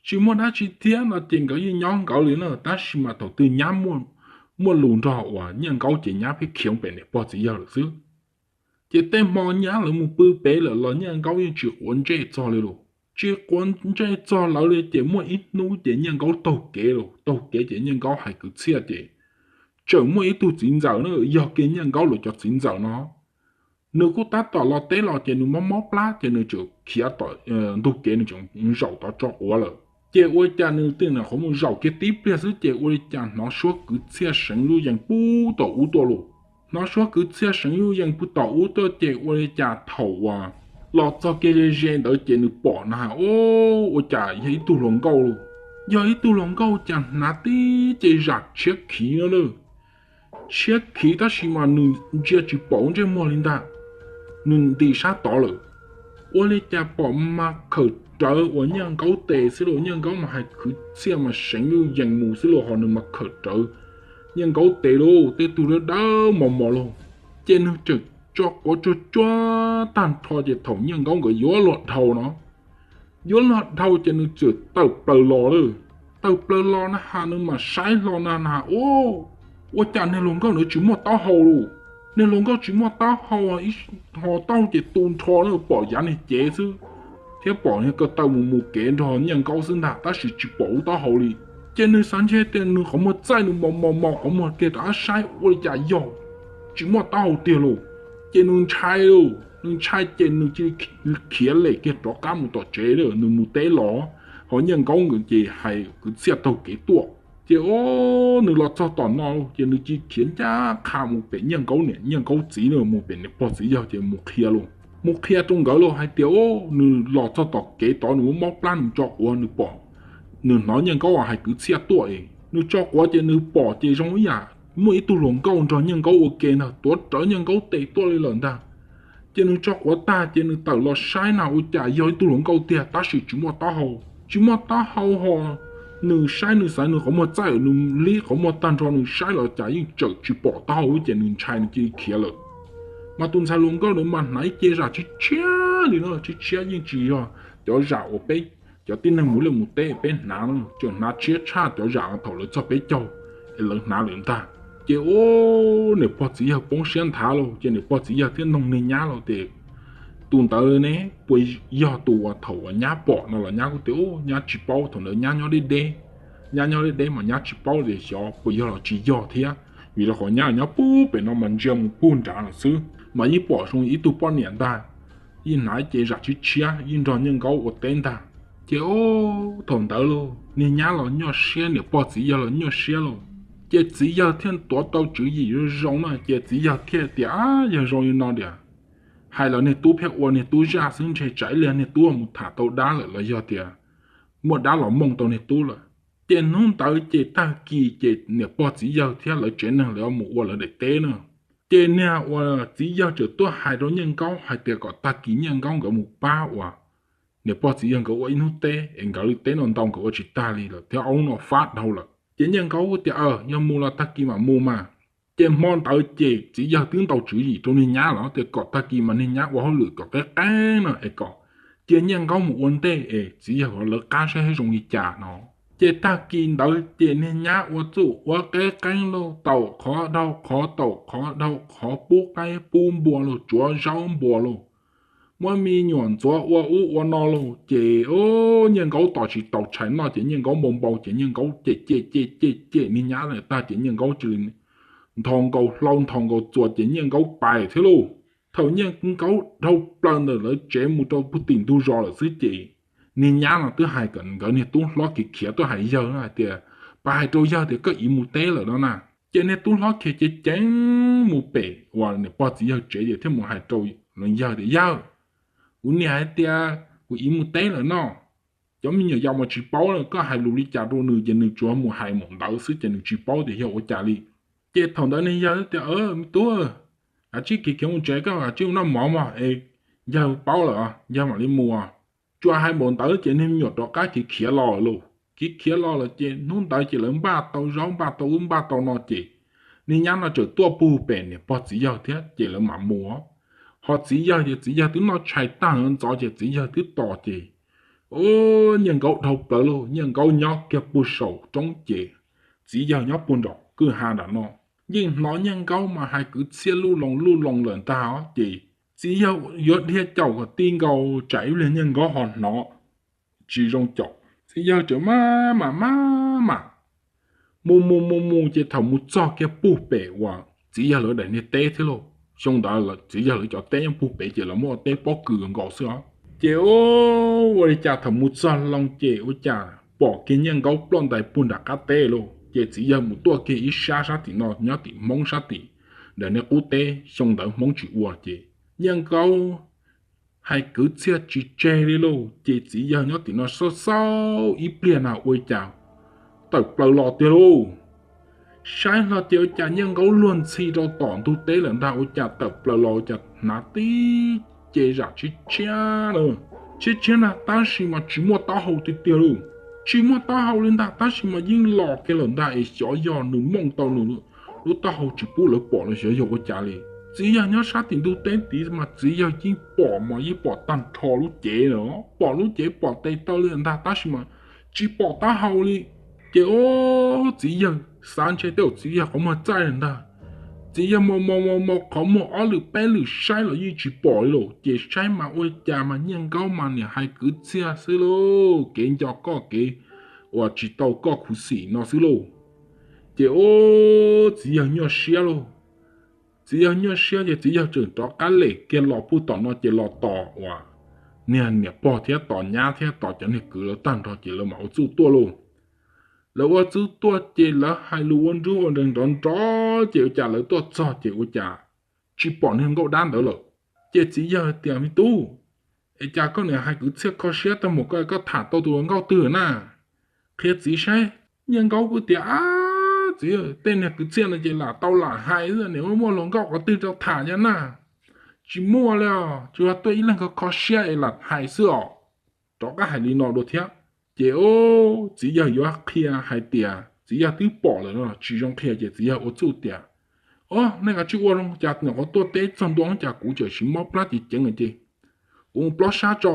Tsis muaj dab tsi thiab no ces nkawd yeej nyob nkawd li na, tab sis mas thaum twg nyab muaj lus nrog uas Nyiaj Nkaub ces nyab pheej khiav pem niam pog txiv yawg lawm xwb. Ces tej hmo nyab lawv mus pw pem lawm los Nyiaj Nkaub yeej tsis quav ntsej txog li los. Tsis quav ntsej txog lawv li ces muaj ib hnub ces Nyiaj Nkaub taug kev los, taug kev ces Nyiaj Nkaub hais kwv txhiaj ces tseem muaj ib tug txiv ntxawm na, yog kiag Nyiaj Nkaub lawv cov txiv ntxawm no. Nws kuj tab tom los teb los ces nws mob mob plab ces nws tseem khiav tom ntug kev, nws tseem zaum tod tso quav lawm. Ces ua cas nws tej qhov muag zaum kiag tib pliag xwb ces ua li cas hnov suab kwv txhiaj seev yuj yees pub tom ub tuaj los. Hnov suab kwv txhiaj seev yuj yees pub tom ub tuaj ces ua li cas thaum uas los txog kiag ze ze ntawd ces nws pom na has, ua cas yog ib tug hluas nkauj los. Yog ib tug hluas nkauj cas hnav tib ce zam tshiab khiv no lawm. Tshiab khiv tab sis mas nws ntsia tsis pom ntsej muag li ntag. Nws nti sab tod lawm. Ua li cas pom mas khawm rawv uas Nyiaj Nkaub tes xwb los, Nyiaj Nkaub mas hais kwv txhiaj mas seev yuj yees mus xwb los ho nws mas khawm rawv Nyiaj Nkaub tes los, tej tug dawb dawb mos mos los. Ces nws tseem tso quav tsuag tsuag tag nrho ces thaum Nyiaj Nkaub nkawd yuav luag dhau no, yuav luag dhau ces nws txawm tawm plaws los lawm. Tawm plaws los na has nws mam saib hlo na na has, ua cas niag hluas nkauj ntawd tsis muaj taub hau los. Niag hluas nkauj tsis muaj taub hau, ho taub hau ces tu nrho na pom yav niag cev xwb, thiab pom niag ko taw mus mus kev nrog Nyiaj Nkaub xwb ntag tab sis tsis pom lub taub hau li. Ces nws xav ntshe tias nws qhov muag txaij, nws mos mos mos qhov muag kiag rov qab saib ua li cas yog tsis muaj taub hau tiag los. Ces nws ntshai los, nws ntshai ces nws cia li khiav lem kiag rov qab mus tom tsev, nws mus teb los, ho Nyiaj Nkaub nkawd ces hais kwv txhiaj taug kev tuaj. Ces o, nws los txog tom no ces nws cia li khiav ncaj qha mus pem Nyiaj Nkaub niam Nyiaj Nkaub txiv na, mus pem niam pog txiv yawg ces mus qhia los, mus qhia rau nkawd los hais tias o, nws los txog tom kev tod nws mob plab nws tso quav nws pom, nws hnov Nyiaj Nkaub hais kwv txhiaj tuaj es nws tso quav ces nws pom ces zoo ib yam muaj ib tug hluas nkauj nrog Nyiaj Nkaub ua ke ntag, tuav rawv Nyiaj Nkaub tes tuaj li lawm ntag. Ces nws tso quav tag ces nws tawm los saib na ua cas yog ib tug hluas nkauj tiag tab sis tsis muaj taub hau. Tsis muaj taub hau ho nws saib nws xav nws qhov muag txaij, nws li qhov muag tag nrho nws saib los cas yeej tseem tsis pom taub hau ces nws ntshai nws cia li khiav lawm. Mas tus ntxhais hluas nkauj ntawd mas hnav ib ce zam tshiab tshiab li no, tshiab tshiab yeej tsis yog cov zam uas peb cov tib neeg mus liaj mus teb peb hnav no, tseem hnav tshiab tshaj cov zam thaum lawv txog peb caug es lawv hnav lawm ntag. Ces o, niam pog txiv yawg poob siab nthav los ces niam pog txiv yawg thiaj noog niag nyab los tias, tus ntawd ne puas yog tus uas thaum uas nyab pom no los? Nyab kuj tias u, nyab tsis paub, thaum ntawd nyab nyob deb deb, nyab nyob deb deb mas nyab tsis paub tias xyov puas yog los tsis yog thiab, vim rau qhov nyab nyob puag pem no mas ntsia mus puag nrad lawm xwb mas yeej pom zoo ib tug poj niam ntag, yeej hnav ib ce zam tshiab tshiab yeej nrog Nyiaj Nkaub ua teb ntag. Ces o, thaum ntawd los niag nyab los nyuaj siab, niam pog txiv yawg los nyuaj siab los. Ces txiv yawg thiaj tuav tau tswv yim zoo zoo na, ces txiv yawg thiaj tias, a, yog zoo li no tiag, hais los niag tub pheej ua niag tub zaj xwb, ntshe tsam ib pliag niag tub mus tham tau dab lawm los yog tias muaj dab los mooj tau niag tub lawm. Ces hnub ntawd ces tag kis ces niam pog txiv yawg thiab lawv tsev neeg lawv mus ua lawv daim teb na. Ces niag uas txiv yawg txawm tuaj hais rau Nyiaj Nkaub hais tias kom tag kis Nyiaj Nkaub nkawd mus pab uas niam pog txiv yawg nkawd ua ib hnub teb es nkawd li teb no ntau nkawd ua tsis tag li lawm thiab ob hnub no fab dhau lawm. Ces Nyiaj Nkaub tias, yog mus los tag kis mam mus mas. Ces hmo ntawd ces txiv yawg twb ntaus tswv yim rau niag nyab los tias kom tag kis mas niag nyab ua hauj lwm kom qeb qeeb no es kom cia Nyiaj Nkaub mus ua ntej es txiv yawg lawv qab saib zoo li cas no. Ces tag kis ntawd ces niag nyab ua txuj ua qeb qeeb lauj, taum qhov dhau qhov, taum qhov dhau qhov, pub qaib pub npua lauj, tsuav zaub npua lauj, muab me nyuam ntxuav ua ub ua no lauj. Ces Nyiaj Nkaub tos tsis tau tshais noj ces Nyiaj Nkaub npau npau ces Nyiaj Nkaub cem cem cem cem cem niag nyab ntawd tag ces Nyiaj Nkaub cia li nthos nkaus hlau nthos nkaus txuas ces Nyiaj Nkaub pais thiab lauj. Thaum Nyiaj Nkaub dhau plaws ntawm lawv tsev mus rau puag tim ntug zos lawm xwb ces niag nyab no twb hais kom nkawd niag tub hlob khiav khiav tuaj hais yawg hais tias, pas hais rau yawg tias koj ib mus teb lawm no na. Ces niag tub hlob khiav ceev ceev mus pem uas niam pog txiv yawg tsev ces thiaj mus hais rau yawg tias, yawg, kuv niam hais tias kuv ib mus teb lawm no. Cov me nyuam yaus mas tsis paub, koj hais lus li cas rau nws ces nws tsuas mus hais mus ntawd xwb ces nws tsis paub tias yog ua cas li. Ces thaum ntawd niag yawg tias, me tub, kav tsij khiav khiav mus tsev, koj kav tsij mus noj mov mog es yawg paub lawm yawg mam li mus. Tsuas hais mus ntawd ces niag me nyuam rov qab khiav khiav los lauj. Khiav khiav los lawm ces hnub ntawd ces lawv npaj tau zaub npaj tau ub npaj tau no ces niag nyab no txawm tuaj puag pem niam pog txiv yawg thiab ces lawv mam mus. Ho txiv yawg ces txiv yawg twb noj tshais tag ntxov ces txiv yawg twb tos ces Nyiaj Nkaub dhau plaws lauj, Nyiaj Nkaub nyob kiag puag saum roob ces txiv yawg nyob puag nram kwj ha nram no. Yeej hnov Nyiaj Nkaub mas hais kwv txhiaj luj loo luj loo lawm ntag os. Ces txiv yawg yuav dhia caum kom ti nkaus tsam ib pliag Nyiaj Nkaub ho hnov tsis zoo caum. Txiv yawg tseem maj mam maj mam mus mus mus mus ces thaum mus txog kiag puag pem uas txiv yawg lawv daim niag teb thiab lauj. Xyoo ntawd txiv yawg lawv cov teb nyob puag pem ces lawv muab ua teb pob kws nkaus xwb os. Ces ua li cas thaum mus txog loo ces ua cas pom kiag Nyiaj Nkaub ploj ntais puag nram qab teb lauj. Ces txiv yawg mus tuaj kiag ib sab sab tim no nyob tim Hmoob sab tim ntawm niag qub teb, xyoo ntawd Hmoob tsis ua ces Nyiaj Nkaub hais kwv txhiaj tsis tseg li lauj. Ces txiv yawg nyob tim no xauj xauj ib pliag na ua li cas tawm plaws los tiag lauj. Saib hlo ces ua cas Nyiaj Nkaub luag ntxhi rau tom ntug teb lawm ntag, ua cas tawm plaws los ua cas hnav tib ce zam tshiab tshiab na, tshiab tshiab na tab sis mas tsis muaj taub hau tiag tiag lauj. Tsis muaj taub hau li ntag tab sis mas yeej los kiag lawm ntag es xyov yog nws mooj tau nws lub taub hau tsis pub lawv pom los xyov yog ua cas li. Txiv yawg nyob sab tim ntug teb tid mas txiv yawg yeej pom mas yeej pom tag nrho lub cev lawm, pom lub cev pom tes taw li ntag tab sis mas tsis pom taub hau li. Ces ua txiv yawg xav ntshe tej zaum txiv yawg qhov muag txaij lawm ntag. Txiv yawg mos mos mos mos qhov muag ob lwm peb lwm saib los yeej tsis pom li lauj. Ces saib mas ua li cas mas Nyiaj Nkaub mas niam hais kwv txhiaj xwb lauj, kev nco koj kev uas tsis tau koj khuv xim no xwb lauj. Ces ua txiv yawg nyuaj siab lauj. Txiv yawg nyuaj siab ces txiv yawg tseem rov qab lem kiag los puag tom no ces los tos uas niag niam pog thiab tos nyab thiab tos cov niag kwv lawv tag nrho ces lawv mam ua txuj tuaj lauj. Lawv ua txuj tuaj ces lawv hais lus ua nruab ua nreeg nrov nrov ces ua cas lawv tuaj txog ces ua cas tsis pom niag nkauj dab ntawd lawm. Ces txiv yawg tias, me tub, es cas koj niam hais kwv txhiaj kho siab tag mus, koj koj tham tau tus hluas nkauj twg na? Qhia txiv saib. Nyiaj Nkaub kuj tias, ab txiv, tej niag kwv txhiaj no ces lam tau lam hais xwb, niam muaj muaj hluas nkauj qhov twg rau tham nyob na? Tsis muaj li os, tsuas yog tuaj ib leeg kho kho siab es lam hais xwb os. Rov qab hais li no dua thiab. Ces txiv yawg yuav qhia hais tias txiv yawg twb pom lawm no tsis zoo qhia ces txiv yawg ua txuj tias, o, nej kav tsij ua zoo, cas nyuam qhuav tuaj teb txog ntua cas kuv txawm sis mob plab ceev ceev ces kuv mus plob sab tso.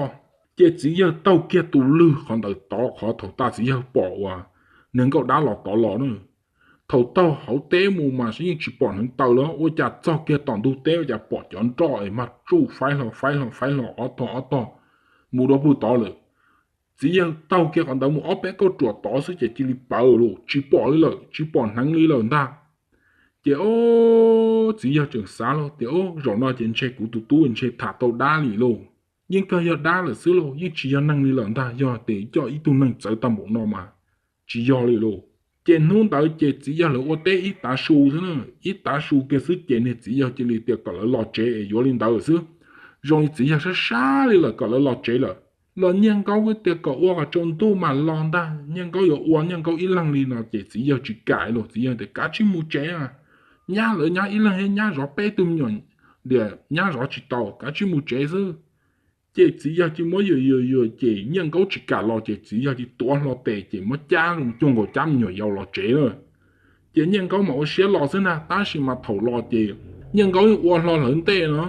Ces txiv yawg taug kiag tus lwg qhov ntawd tod, qhov thaum tas txiv yawg pom uas niag nkauj dab los tod los na. Thaum taug hauv teb mus mas yeej tsis pom hneev taw lawm, ua cas txog kiag tom ntug teb ua cas pom cov nroj es mag tsuj faib hlo faib hlo faib hlo ob tog ob tog mus rau puag tod lawm. Txiv yawg taug kiag qhov ntawd mus ob peb kauj ruam tod xwb ces cia li ploj lawm, tsis pom li lawm, tsis pom hneev li lawm ntag. Ces o, txiv yawg tseem xav lauj tias, o, zaum no ces ntshe kuv tus tub ntshe tham tau dab li lauj. Yeej kawg yog dab lawm xwb lauj, yeej tsis yog neeg li lawm ntag, yog tias coj ib tug neeg txawv tag npaum no mas tsis yog li lauj. Ces hnub ntawd ces txiv yawg lawv ua teb ib tav su xwb na, ib tav su kiag xwb ces niag txiv yawg cia li tias kom lawv los tsev es yuav li ntawd xwb. Zoo li txiv yawg sab sab li lawm kom lawv los tsev lawm. Los Nyiaj Nkaub tias kom ua kom tsaus ntuj mam los ntag, Nyiaj Nkaub yuav ua Nyiaj Nkaub ib leeg li no ces txiv yawg tsis kam lauj, txiv yawg tias kav tsij mus tsev, nyab lawv nyab ib leeg thiab nyab zov peb tug me nyuam, tias nyab zov tsis tau, kav tsij mus tsev xwb. Ces txiv yawg cia muab yuam yuam yuam ces Nyiaj Nkaub tsis kam los ces txiv yawg cia tuav hlo tes ces muab cab zoo cuag nkaus cab me nyuam yaus los tsev na. Ces Nyiaj Nkaub mas ua siab los xwb ntag tab sis mas thaum los ces Nyiaj Nkaub yeej ua hlo lawv ntej no.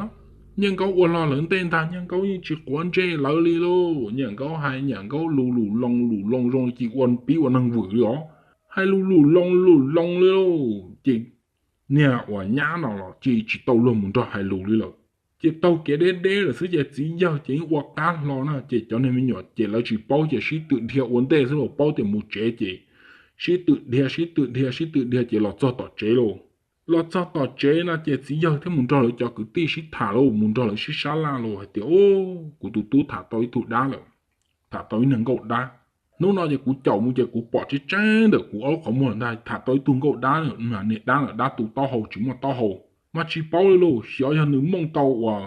Nyiaj Nkaub ua hlo lawv ntej ntag, Nyiaj Nkaub yeej tsis quav ntsej lawv li lauj. Nyiaj Nkaub hais Nyiaj Nkaub lus lus loo lus loo zoo li cia ua pib ua neeg vwm li os. Hais lus lus loo lus loo li lauj ces niag uas nyab no los cia tsis tau luag mus nrog hais lus li lawm. Ces taug kev deb deb lawm xwb ces txiv yawg ces yeej ua qab hlo na, ces cov niag me nyuam ces lawv tsis paub ces sib twm dhia ua ntej xwb los paub tias mus tsev ces sib twm dhia sib twm dhia sib twm dhia ces los txog tom tsev lauj. Los txog tom tsev no ces txiv yawg thiaj mus nrog lawv cov kwv tij sib tham lauj, mus nrog lawv sib sab laj lauj hais tias, Kuv tus tub tham tau ib tug dab lawm, tham tau ib niag nkauj dab. Hnub no ces kuv caum mus ces kuv pom tseeb tseeb ntawm kuv ob lub qhov muag ntag, tham tau ib tug nkauj dab, niag dab lawm, dab tu taub hau tsis muaj taub hau. Mas tsis paub li lauj, xyov yog nws mooj tau uas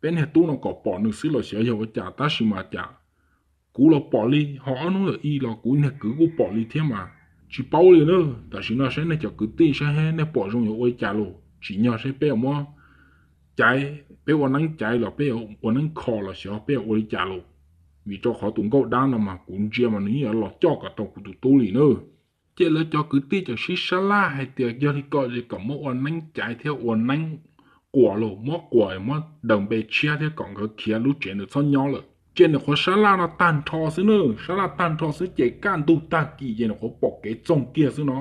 peb niag tub no kom pom nws xwb los xyov yog ua cas, tab sis mas cas kuv los pom li, ho ob hnub ntawm i los kuv niag kwv kuj pom li thiab mas tsis paub li na. Tam sim no saib nej cov kwv tij saib nej pom zoo yuav ua li cas lauj, tsim nyog saib peb yuav muab caiv, peb ua neeb caiv los peb yuav ua neeb kho los xyov peb yuav ua li cas lauj. Vim rau qhov tus nkauj dab no mas kuv ntsia mas nws yeej yuav los coj kom tau kuv tus tub li na. Ces lawv cov kwv tij txawm sib sab laj hais tias yog li ko es kom muab ua neeb caiv thiab ua neeb quas lauj, muab quas muab daws npe tshiab thiab kom nkawd khiav lub tsev ntawd txhob nyob lawm. Ces nws qhuav sab laj no tag nrho xwb na, sab laj tag nrho xwb ces kaj ntug tag kis ces nws qhuav pom kev txoog kiag xwb no.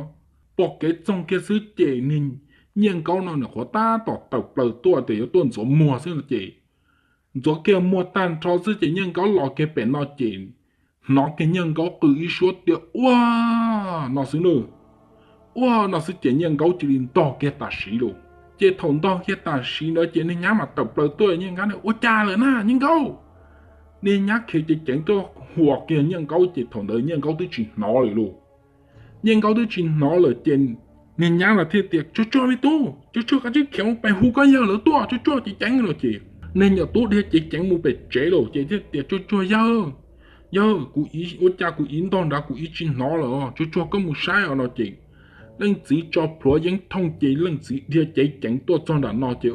Pom kev txoog kiag xwb ces niag Nyiaj Nkaub no nws qhuav tab tom tawm plaws tuaj tias yuav tuaj ntxuav muag xwb no ces ntxuav kiag muag tag nrho xwb ces Nyiaj Nkaub los kiag pem no ces hnov kiag Nyiaj Nkaub qw ib suab tias ua no xwb na. Ua no xwb ces Nyiaj Nkaub cia li ntog kiag tam sim lauj. Ces thaum ntog kiag tam sim ntawd ces niag nyab mas tawm plaws tuaj, Nyiaj Nkaub, ua cas lawm na Nyiaj Nkaub? Niag nyab khiav ceev ceev tuaj huas kiag Nyiaj Nkaub ces thaum ntawd Nyiaj Nkaub twb tsis hnov lawm lauj. Nyiaj Nkaub twb tsis hnov lawm ces niag nyab los thiaj tias, Tsuag tsuag me tub, tsuag tsuag koj tsis khiav mus pem hu koj yawg lawv tuaj, tsuag tsuag ceev ceev no ces niag nyuam tub dhia ceev ceev mus pem tsev lawm ces thiaj tias, Tsuag tsuag yawg, yawg, kuv ua cas kuv iv ntog nrad kuv iv tsis hnov lawm, tsuag tsuag koj mus saib os no ces leej txiv tso plhuav yeeb thooj ces leej txiv dhia ceev ceev tuaj txog nram no ces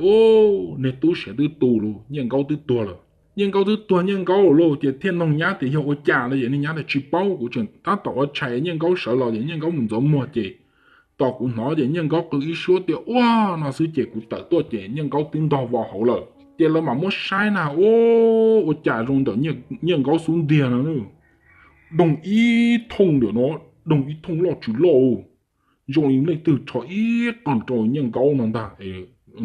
niag tub siav twb tu lawm, Nyiaj Nkaub twb tuag lawm. Nyiaj Nkaub twb tuag Nyiaj Nkaub lawm ces thiaj noog nyab tias yog ua cas no ces niag nyab tias tsis paub, kuv tseem tab tom ua tshais Nyiaj Nkaub sawv los ces Nyiaj Nkaub mus ntxuav muag ces tos kuv hnov ces Nyiaj Nkaub qw ib suab tias ua no xwb ces kuv tawm tuaj ces Nyiaj Nkaub twb ntog vos hauv lawm. Ces lawv mam muab saib na, ua cas zoo ntawm Nyiaj Nkaub xub ntiag no, doog ib thooj ntawm no, doog ib thooj loj tsis loj, zoo li leej twg rho ib qws rau Nyiaj Nkaub no ntag,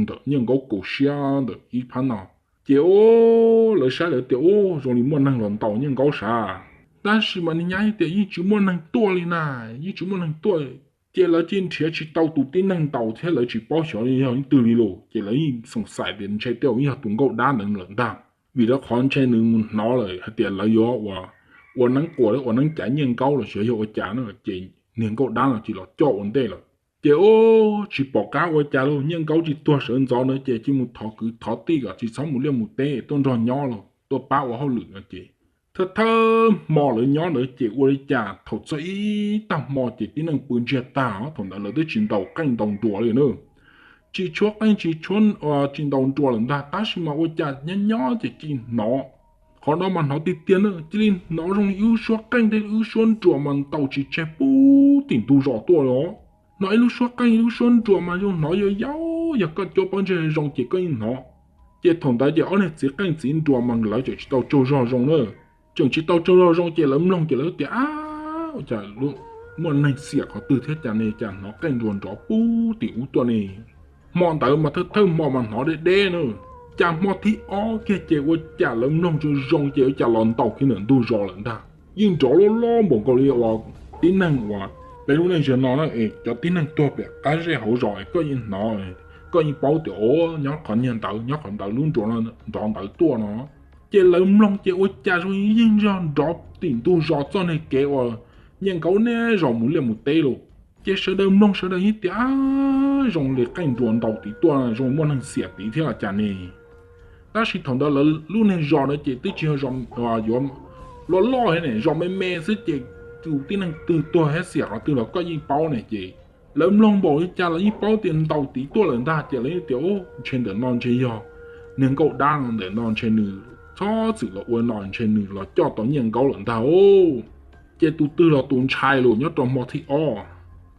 ntawm Nyiaj Nkaub kaum siab ntawm ib phab no. Ces lawv saib lawv tias ua zoo li muaj neeg los ntaus Nyiaj Nkaub sav. Tab sis mas niag nyab tias yeej tsis muaj neeg tuaj li na, yeej tsis muaj neeg tuaj. Ces lawv cia nrhiav tsis tau tus tib neeg ntaus thiab lawv tsis paub xyov yog leej twg li lawm ces lawv yeej xoom xaim tias ntshe tej zaum yog tus nkauj dab ntawd lawm ntag. Vim rau qhov ntshe nws mus hnov lawm hais tias lawv yuav ua, ua neeb quas thiab ua neeb caiv Nyiaj Nkaub los xyov yog ua cas na ces niag nkauj dab no cia los coj ua ntej lawm. Ces ua tsis pom qab ua cas lauj, Nyiaj Nkaub tsis tuag sawv ntxov ntawd ces cia mus thov kwv thov tij kom tsis txhob mus liaj mus teb tuaj nrog nyob los tuaj pab ua hauj lwm no ces thawj thawj hmo lawv nyob ntawd ces ua li cas thaum txog ib tag hmo ces tib neeg pw ntsiag tag os, thaum ntawd lawv twb tsis ntaus qeej ntaus nruas li na. Tsis tshuab qeej tsis tshuab, tsis ntaus nruas lawm ntag, tab sis mas ua cas nyob nyob ces cia li hnov, qhov no mas hnov tiag tiag na, cia li hnov zoo li ib lub suab qeej thiab ib lub suab nruas mas ntaus tsis tseg puag tim ntug zos tuaj los. Hnov ib lub suab qeej ib lub suab nruas mas zoo hnov yau yau, yog koj cuab pob ntseg zoo ces koj yeej hnov. Ces thaum ntawd ces ob niag txiv qeej txiv nruas mas lawv tseem tsis tau tsaug zog zoo na. Tseem tsis tau tsaug zog zoo ces lawv mloog ces lawv tias, Ab, cas muaj neeg xiam qhov twg thiab cas ne, cas hnov qeej nruas nrov puag tim ub tuaj ne? Hmo ntawd mas thawj thawj hmo mas hnov deb deb na, cas hmo thib ob kiag ces ua cas lawv mloog zoo zoo ces ua cas los ntaus kiag ntawm ntug zos lawm ntag. Yeej nrov loj loj npaum nkaus li uas tib neeg uas peb lub neej zaum no na es cov tib neeg tuag pem qab zej hauv zos es koj yeej hnov, koj yeej paub tias o, nyob qhov niag ntawd, nyob qhov ntawd lub nruas nrov ntawd tuaj no. Ces lawv mloog ces ua cas zoo yeej yog nrov tim ntug zos txoj niag kev uas Nyiaj Nkaub niaj zaus mus liaj mus teb lauj. Ces sawv daws mloog sawv daws yeej tias, Ab, zoo li qeej nruas ntaus tid tuaj, zoo muaj neeg xiam tid thiab los cas ne? Tab sis thaum ntawd lawv lub niag zos ntawd ces twb tsis yog zos yuav loj loj thiab ne, zos me me xwb ces tus tib neeg twg tuag thiab xiam qhov twg los koj yeej paub ne. Ces lawv mloog npaum li cas lawv yeej paub tias ntaus tid tuaj lawm ntag. Ces lawv yeej tias, Ntshe ntawm no ntshe yog niag nkauj dab no, ntawm no ntshe nws txhob txwm los ua no, ntshe nws los coj tau Nyiaj Nkaub lawm ntag os. Ces tus twg los tus ntshai lauj nyob rau hmo thib ob.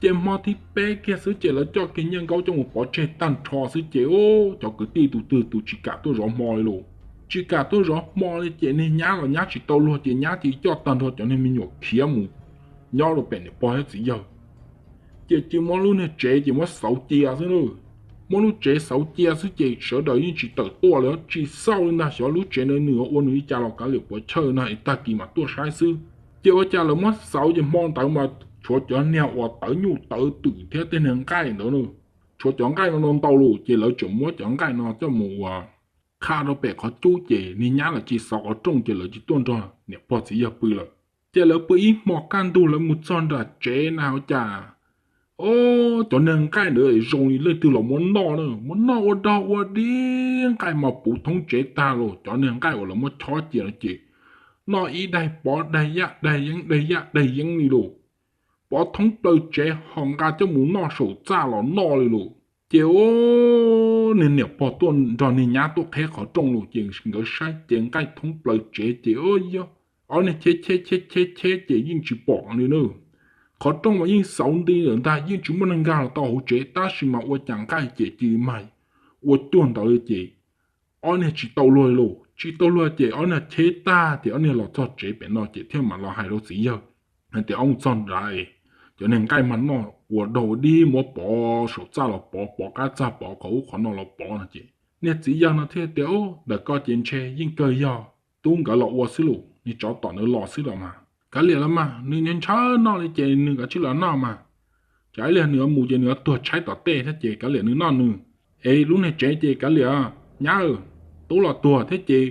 Ces hmo thib peb kiag xwb ces lawv coj kiag Nyiaj Nkaub coj mus pov tseg tag nrho xwb ces cov kwv tij tus twg tus tsis kam tuaj zov hmo li lauj. Tsis kam tuaj zov hmo li ces niag nyab los nyab tsis tau luag ces nyab cia li coj tag nrho cov niag me nyuam khiav mus nyob rau pem niam pog thiab txiv yawg. Ces cia muab lub niag tsev ces muab xauv cia xwb lauj. muab lub tsev xauv cia xwb ces sawv daws yeej tsis tawm tuaj li, tsis xauj li ntag. Xyov lub tsev ntawd nws ua nws li cas los kav liam puas chawj no es tag kis mam tuaj saib xwb. Ces ua cas lawv muab xauv ces hmo ntawd mas tshuav cov niag uas tawv nyuj tawv twm thiab tej niag nqaij ntawd, tshuav cov nqaij no ntau lawm ces lawv tseem muab cov nqaij no coj mus ua qha rau pem qhov cub ces niag nyab lawv cia li xauv qhov rooj ces lawv cia li tuaj nrog niam pog txiv yawg pw lawm. Ces lawv pw ib hmo kaj ntug lawv mus txog nram tsev na ua cas, o, cov niag nqaij ntawd zoo li leej twg los muab noj na, muab noj ua dog ua dig, nqaij mas puv thoob tsev tag lawm. Cov niag nqaij uas lawv muab chob cia no ces noj ib daig pov daig yaj daig yeeb daig yaj daig yeeb li lawm. Pov thoob plaws tsev ho nqa coj mus noj saum txaj los noj li lawm. Ces o, niag niam pog tuaj nrog niag nyab tuaj qheb qhov rooj lawm ces nkawd saib ces nqaij thoob plaws tsev ces o, yog ob niag cheb cheb cheb cheb cheb ces yeej tsis pom li na. Qhov rooj mas yeej xauv nti lawm ntag, yeej tsis muaj neeg nkag los tau hauv tsev tab sis mas ua cas nqaij ces cia li mag ua cuag ntawd ces ob niag tsis tau luag li lawm. Tsis tau luag ces ob niag cheb tag ces ob niag los txog tsev pem no ces thiaj mam los hais rau txiv yawg hais tias, ob mus txog nrad es cov niag nqaij mas noj ua dog ua dig, muab pov saum txaj los pov, pov qab txaj pov qhov ub qhov no los pov no ces niag txiv yawg no thiaj tias, ntawm koj ces ntshe yeej kawg yog tub nkawd los ua xwb lawm, niag tsov tom ntawd los xwb los mas. Kav liam los mas, nws ntshaw noj li ces nws kav tsij los noj mas. Tsam ib pliag nws mus ces nws yuav tuag tshaib tom tej thiab ces kav liam nws noj nws. Es lub niag tsev ces kav liam, nyab, tub los tuag thiab ces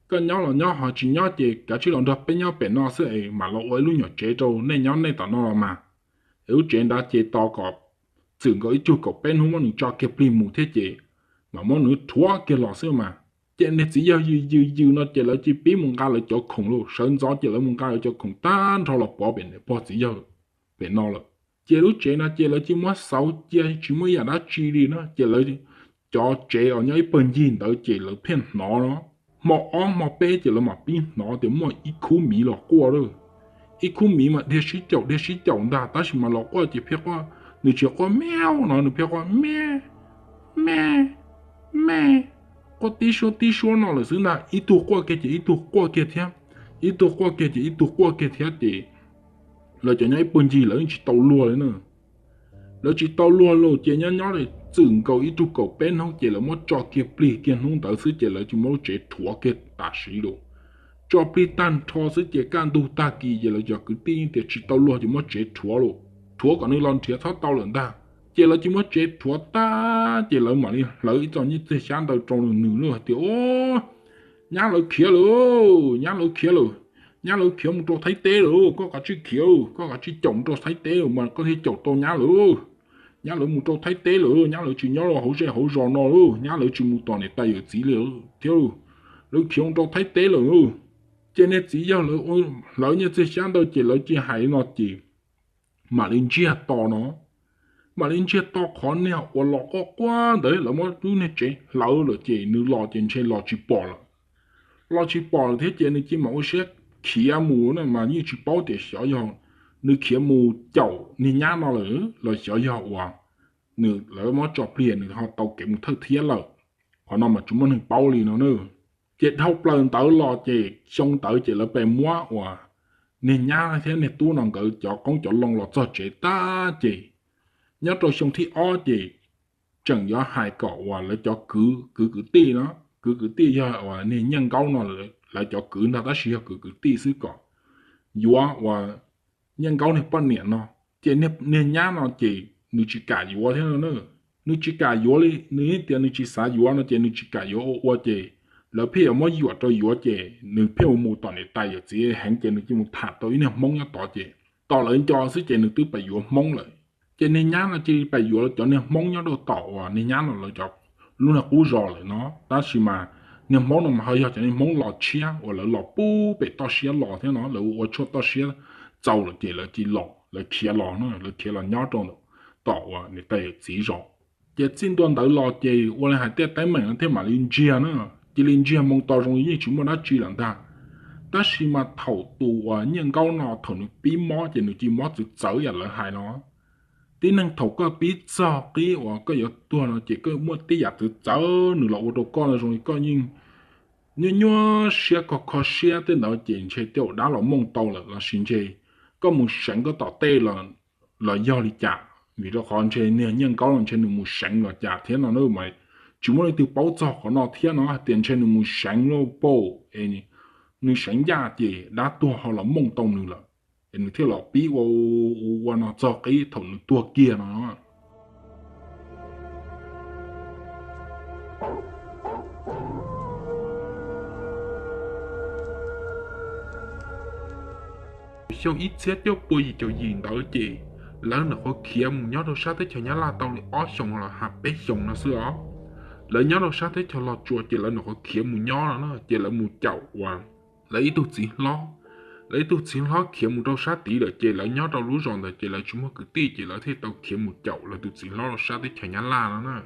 koj nyob los nyob, ho tsis nyob ces kav tsij los nrog peb nyob pem no xwb es mam los ua ib lub nyuam tsev rau nej nyob nej tom no los mas. Es lub tsev ntawd ces tos kom txwm nkaus ib tsug kaum peb hnub muab nws tso kiag plig mus thiab ces mam muab nws rhuav kiag los xwb mas. Ces niag txiv yawg yws yws yws no ces lawv cia li pib mus nqa lawv cov khoom lawm, sawv ntxov ces lawv mus nqa lawv cov khoom tag nrho los pov pem niam pog txiv yawg pem no lawm. Ces lub tsev no ces lawv cia li muab xauv cia tsis muaj ib yam dab tsi li na ces lawv cov tsev uas nyob ib pawg ncig ntawd ces lawv pheej hnov no. Hmo ob hmo peb ces lawv mam pib hnov tias muaj ib khub miv los quaj lawm. Ib khub miv mas dhia sib caum dhia sib caum ntag tab sis mas los quaj ces pheej quaj, nws tsis quaj miau no, nws pheej quaj me me me, quaj tib suab tib suab no lawm xwb ntag. Ib tug quaj kiag ces ib tug quaj kiag thiab, ib tug quaj kiag ces ib tug quaj kiag thiab ces lawv cov nyob ib pawg ncig lawv yeej tsis tau luag li na. Lawv tsis tau luag los ces nyob nyob li txwm nkaus ib tsug kaum peb hnub ces lawv muab tso kiag plig kiag hnub ntawd xwb ces lawv cia li muab lub tsev rhuav kiag tam sim lawm. Tso plig tag nrho xwb ces kaj ntug tag kis ces lawv cov kwv tij yeej tias tsis tau luag ces muab tsev rhuav lawm, rhuav kom nws los nrhiav txhob tau lawm ntag. Ces lawv cia li muab tsev rhuav tag ces lawv mam li hlawv ib txoj nyiaj txiag xyab ntawd rau nws lawm hais tias, o, nyab lawv khiav lawm, nyab lawv khiav lawm, nyab lawv khiav mus rau Thaib teb lawm, koj kav tsij khiav, koj kav tsij caum mus rau Thaib teb lawm mas koj thiaj caum tau nyab lawm. Nyab lawv mus rau Thaib teb lawm, nyab lawv tsis nyob hauv zej hauv zos no lawm, nyab lawv tsis mus tom niam tais yawm txiv li thiab, lawv khiav mus rau Thaib teb lawm. Ces niag txiv yawg lawv hlawv nyiaj txiag xyab ntawd ces lawv cia li hais no ces mam li ntsiag to no, mam li ntsiag to qhov niag uas los quaj quaj ntawd lawv muab lub niag tsev hlawv lawm ces nws los ces ntshe los tsis pom lawm. Los tsis pom lawm thiab ces nws cia li mam ua siab khiav mus na mas yeej tsis paub tias xyov yog nws khiav mus caum niag nyab no lawm los xyov yog uas nws lawv muab tso plig nws ho tau kev mus thawj thiab lawm. Qhov no mas tsis muaj neeg paub li no na. Ces dhau plaws ntawd los ces xyoo ntawd ces lawv pem muab uas niag nyab thiab niag tub no nkawd cov qoob cov loo los txog tsev tag ces nyob rau xyoo thib ob ces tseem yuav hais kom uas lawv cov kwv kwv kwv tij no, kwv kwv tij yog uas niag Nyiaj Nkaub no, lawv cov kwv ntag tab sis yog kwv kwv tij xwb kom yuav uas Nyiaj Nkaub niag poj niam no. Ces niag nyab no ces nws tsis kam yuav thiab no na. Nws tsis kam yuav li, nws tias nws tsis xav yuav no ces nws tsis kam yuav ua ua ces lawv pheej yuav muab yuam rau yuav ces nws pheej mus mus tom niam tais yawm txiv heev ces nws cia li mus tham tau ib niag Hmoob nyob tod ces tos lawv nco xwb ces nws twb pais yuav Hmoob lawm. Ces niag nyab no cia li pais yuav cov niag Hmoob nyob rau tom uas niag nyab no lawv cov lub niag qub zos lawm no. Tab sis mas niag Hmoob no mas ho yog cov niag Hmoob los tshiab uas lawv los puag pem toj siab los thiab no, lawv ua tshuaj toj siab txaus lawm ces lawv cia li los, lawv khiav los no, lawv khiav los nyob rau tom uas niam tais yawm txiv zos. Ces txij ntua ntawd los ces ua li hais tias teeb meem no thiaj mam li ntsiag na, cia li ntsiag moo to zoo li yeej tsis muaj dab tsi lawm ntag. Tab sis mas thaum tus uas Nyiaj Nkaub no thaum nws pib mob ces nws cia li mob txwv txawv yam lawv hais no. Tib neeg thaum koj pib txog qib uas koj yuav tuag no ces koj muaj tib yam txwv txawv nws los ua rau koj no zoo li koj yeej nyuaj nyuaj siab kho kho siab tej ntawd ces ntshe tej uas dab los mooj tau lawm los sis ntshe koj mus seev koj tom tej los yog li cas. Vim rau qhov ntshe niag Nyiaj Nkaub los ntshe nws mus seev los cas thiab no na mas tsis muaj leej twg paub txog qhov no thiab no hais tias ntshe nws mus seev lauj pam es nws seev yaj ces dab tuag ho los mooj tau nws lawm, es nws thiaj los pib ua ua no txog qib thaum nws tuag kiag no. Xyoo ib txhiab cuaj pua yim caum yim ntawd ces lawv nyuam qhuav khiav mus nyob rau sab teb chaws Nyab Laj tau li ob xyoos los yog peb xyoos no xwb os. Lawv nyob rau sab teb chaws Los Tsuas ces lawv nyuam qhuav khiav mus nyob no na ces lawv mus caum uas lawv ib tug txiv hlob. Lawv ib tug txiv hlob khiav mus rau sab tid lawm ces lawv nyob rau lub zos ntawd ces lawv tsis muaj kwv tij ces lawv thiaj tau khiav mus caum lawv tus txiv hlob rau sab teb chaws Nyab Laj no na.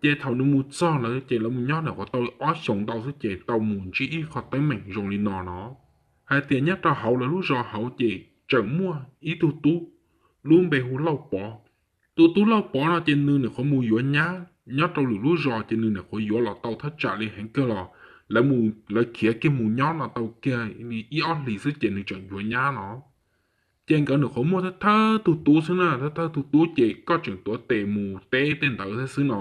Ces thaum nws mus txog lawm ces lawv mus nyob nyuam qhuav tau li ob xyoos ntau xwb ces tau mus ntsib ib qho teeb meem zoo li no no. Hais tias nyob rau hauv lawv lub zos hauv ces tseem muaj ib tug tub lub npe hu Lauj Pov. Tus tub Lauj Pov no ces nws nyuam qhuav mus yuav nyab nyob rau lwm lub zos ces nws nyuam qhuav yuav los tau thaj tsam li heev kawg los lawv mus lawv khiav kiag mus nyob no tau kiag ib ob hlis xwb ces nws tseem yuav nyab no. Ces nkawd nyuam qhuav muaj thawj thawj tug tub xwb na, thawj thawj tug tub ces koj tseem tuav tes mus teb tej ntawd thiab xwb no.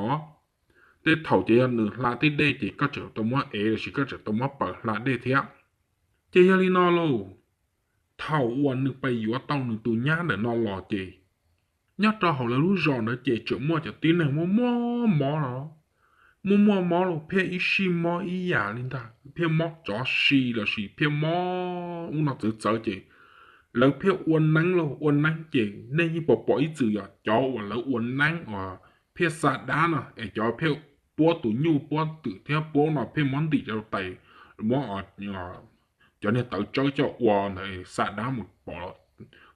Tej thaum ces yog nws hla tej dej ces koj tseem tau muab ev los sis koj tseem tau muab paws hla dej thiab. Ces yog li no lauj, thaum uas nws pais yuav tau nws tus nyab ntawm no los ces nyob rau hauv lawv lub zos ntawd ces tseem muaj cov tib neeg muaj muaj mob no, muaj muaj mob los phiaj ib sij mob ib yam li ntag, phiaj mob tsov si los sis phiaj mob ub no txawv txawv ces lawv phiaj ua neeb lauj, ua neeb ces nej yeej pom pom ib txwm yog cov uas lawv ua neeb uas phiaj xa dab no es cov phiaj puab tus nyuj puab twm thiab puab no phiaj muab ntim rau tais, muab cov niag tawv tsawb coj ua ntawd xa dab mus